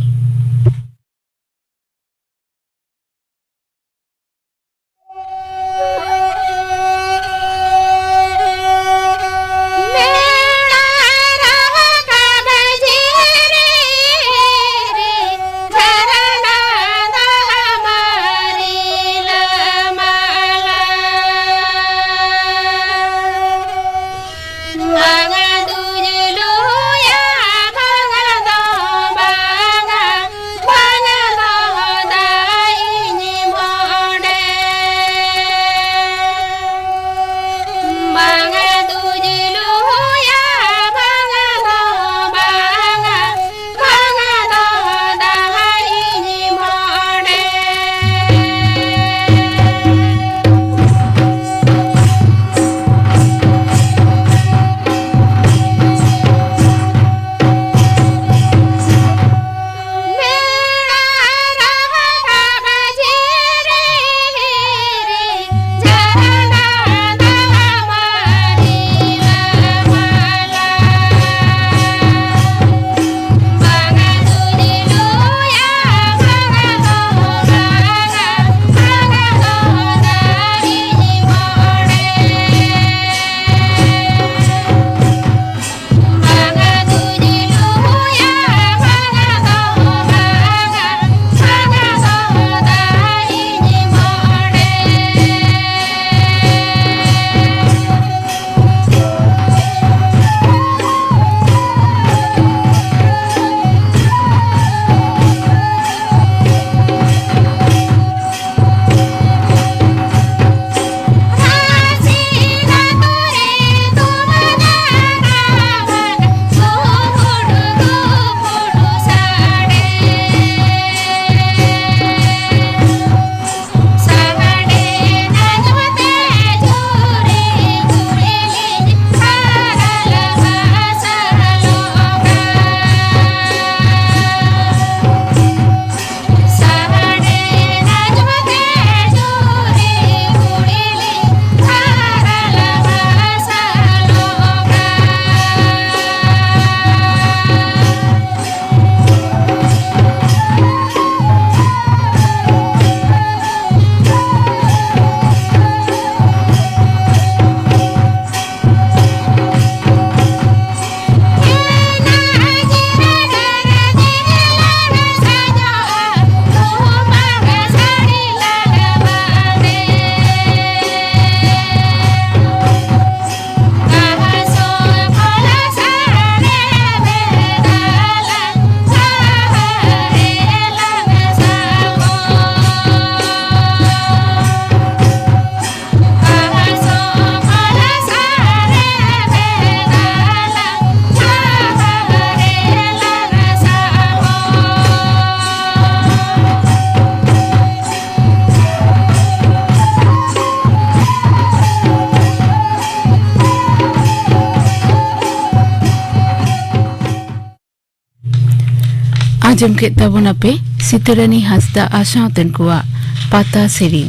ᱟᱸᱡᱚᱢ ᱠᱮᱫ ᱛᱟᱵᱚᱱᱟᱯᱮ ᱥᱤᱛᱟᱹᱨᱟᱱᱤ ᱦᱟᱸᱥᱫᱟ ᱟᱨ ᱥᱟᱶᱛᱮᱱ ᱠᱚᱣᱟᱜ ᱯᱟᱛᱟ ᱥᱮᱨᱮᱧ᱾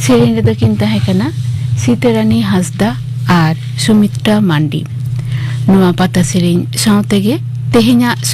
ᱥᱮᱨᱮᱧ ᱨᱮᱫᱚ ᱠᱤᱱ ᱛᱟᱦᱮᱸ ᱠᱟᱱᱟ ᱥᱤᱛᱟᱹᱨᱟᱱᱤ ᱦᱟᱸᱥᱫᱟ ᱟᱨ ᱥᱩᱢᱤᱛᱨᱟ ᱢᱟᱱᱰᱤ᱾ ᱱᱚᱣᱟ ᱯᱟᱛᱟ ᱥᱮᱨᱮᱧ ᱥᱟᱶᱛᱮᱜᱮ ᱛᱮᱦᱮᱧᱟᱜ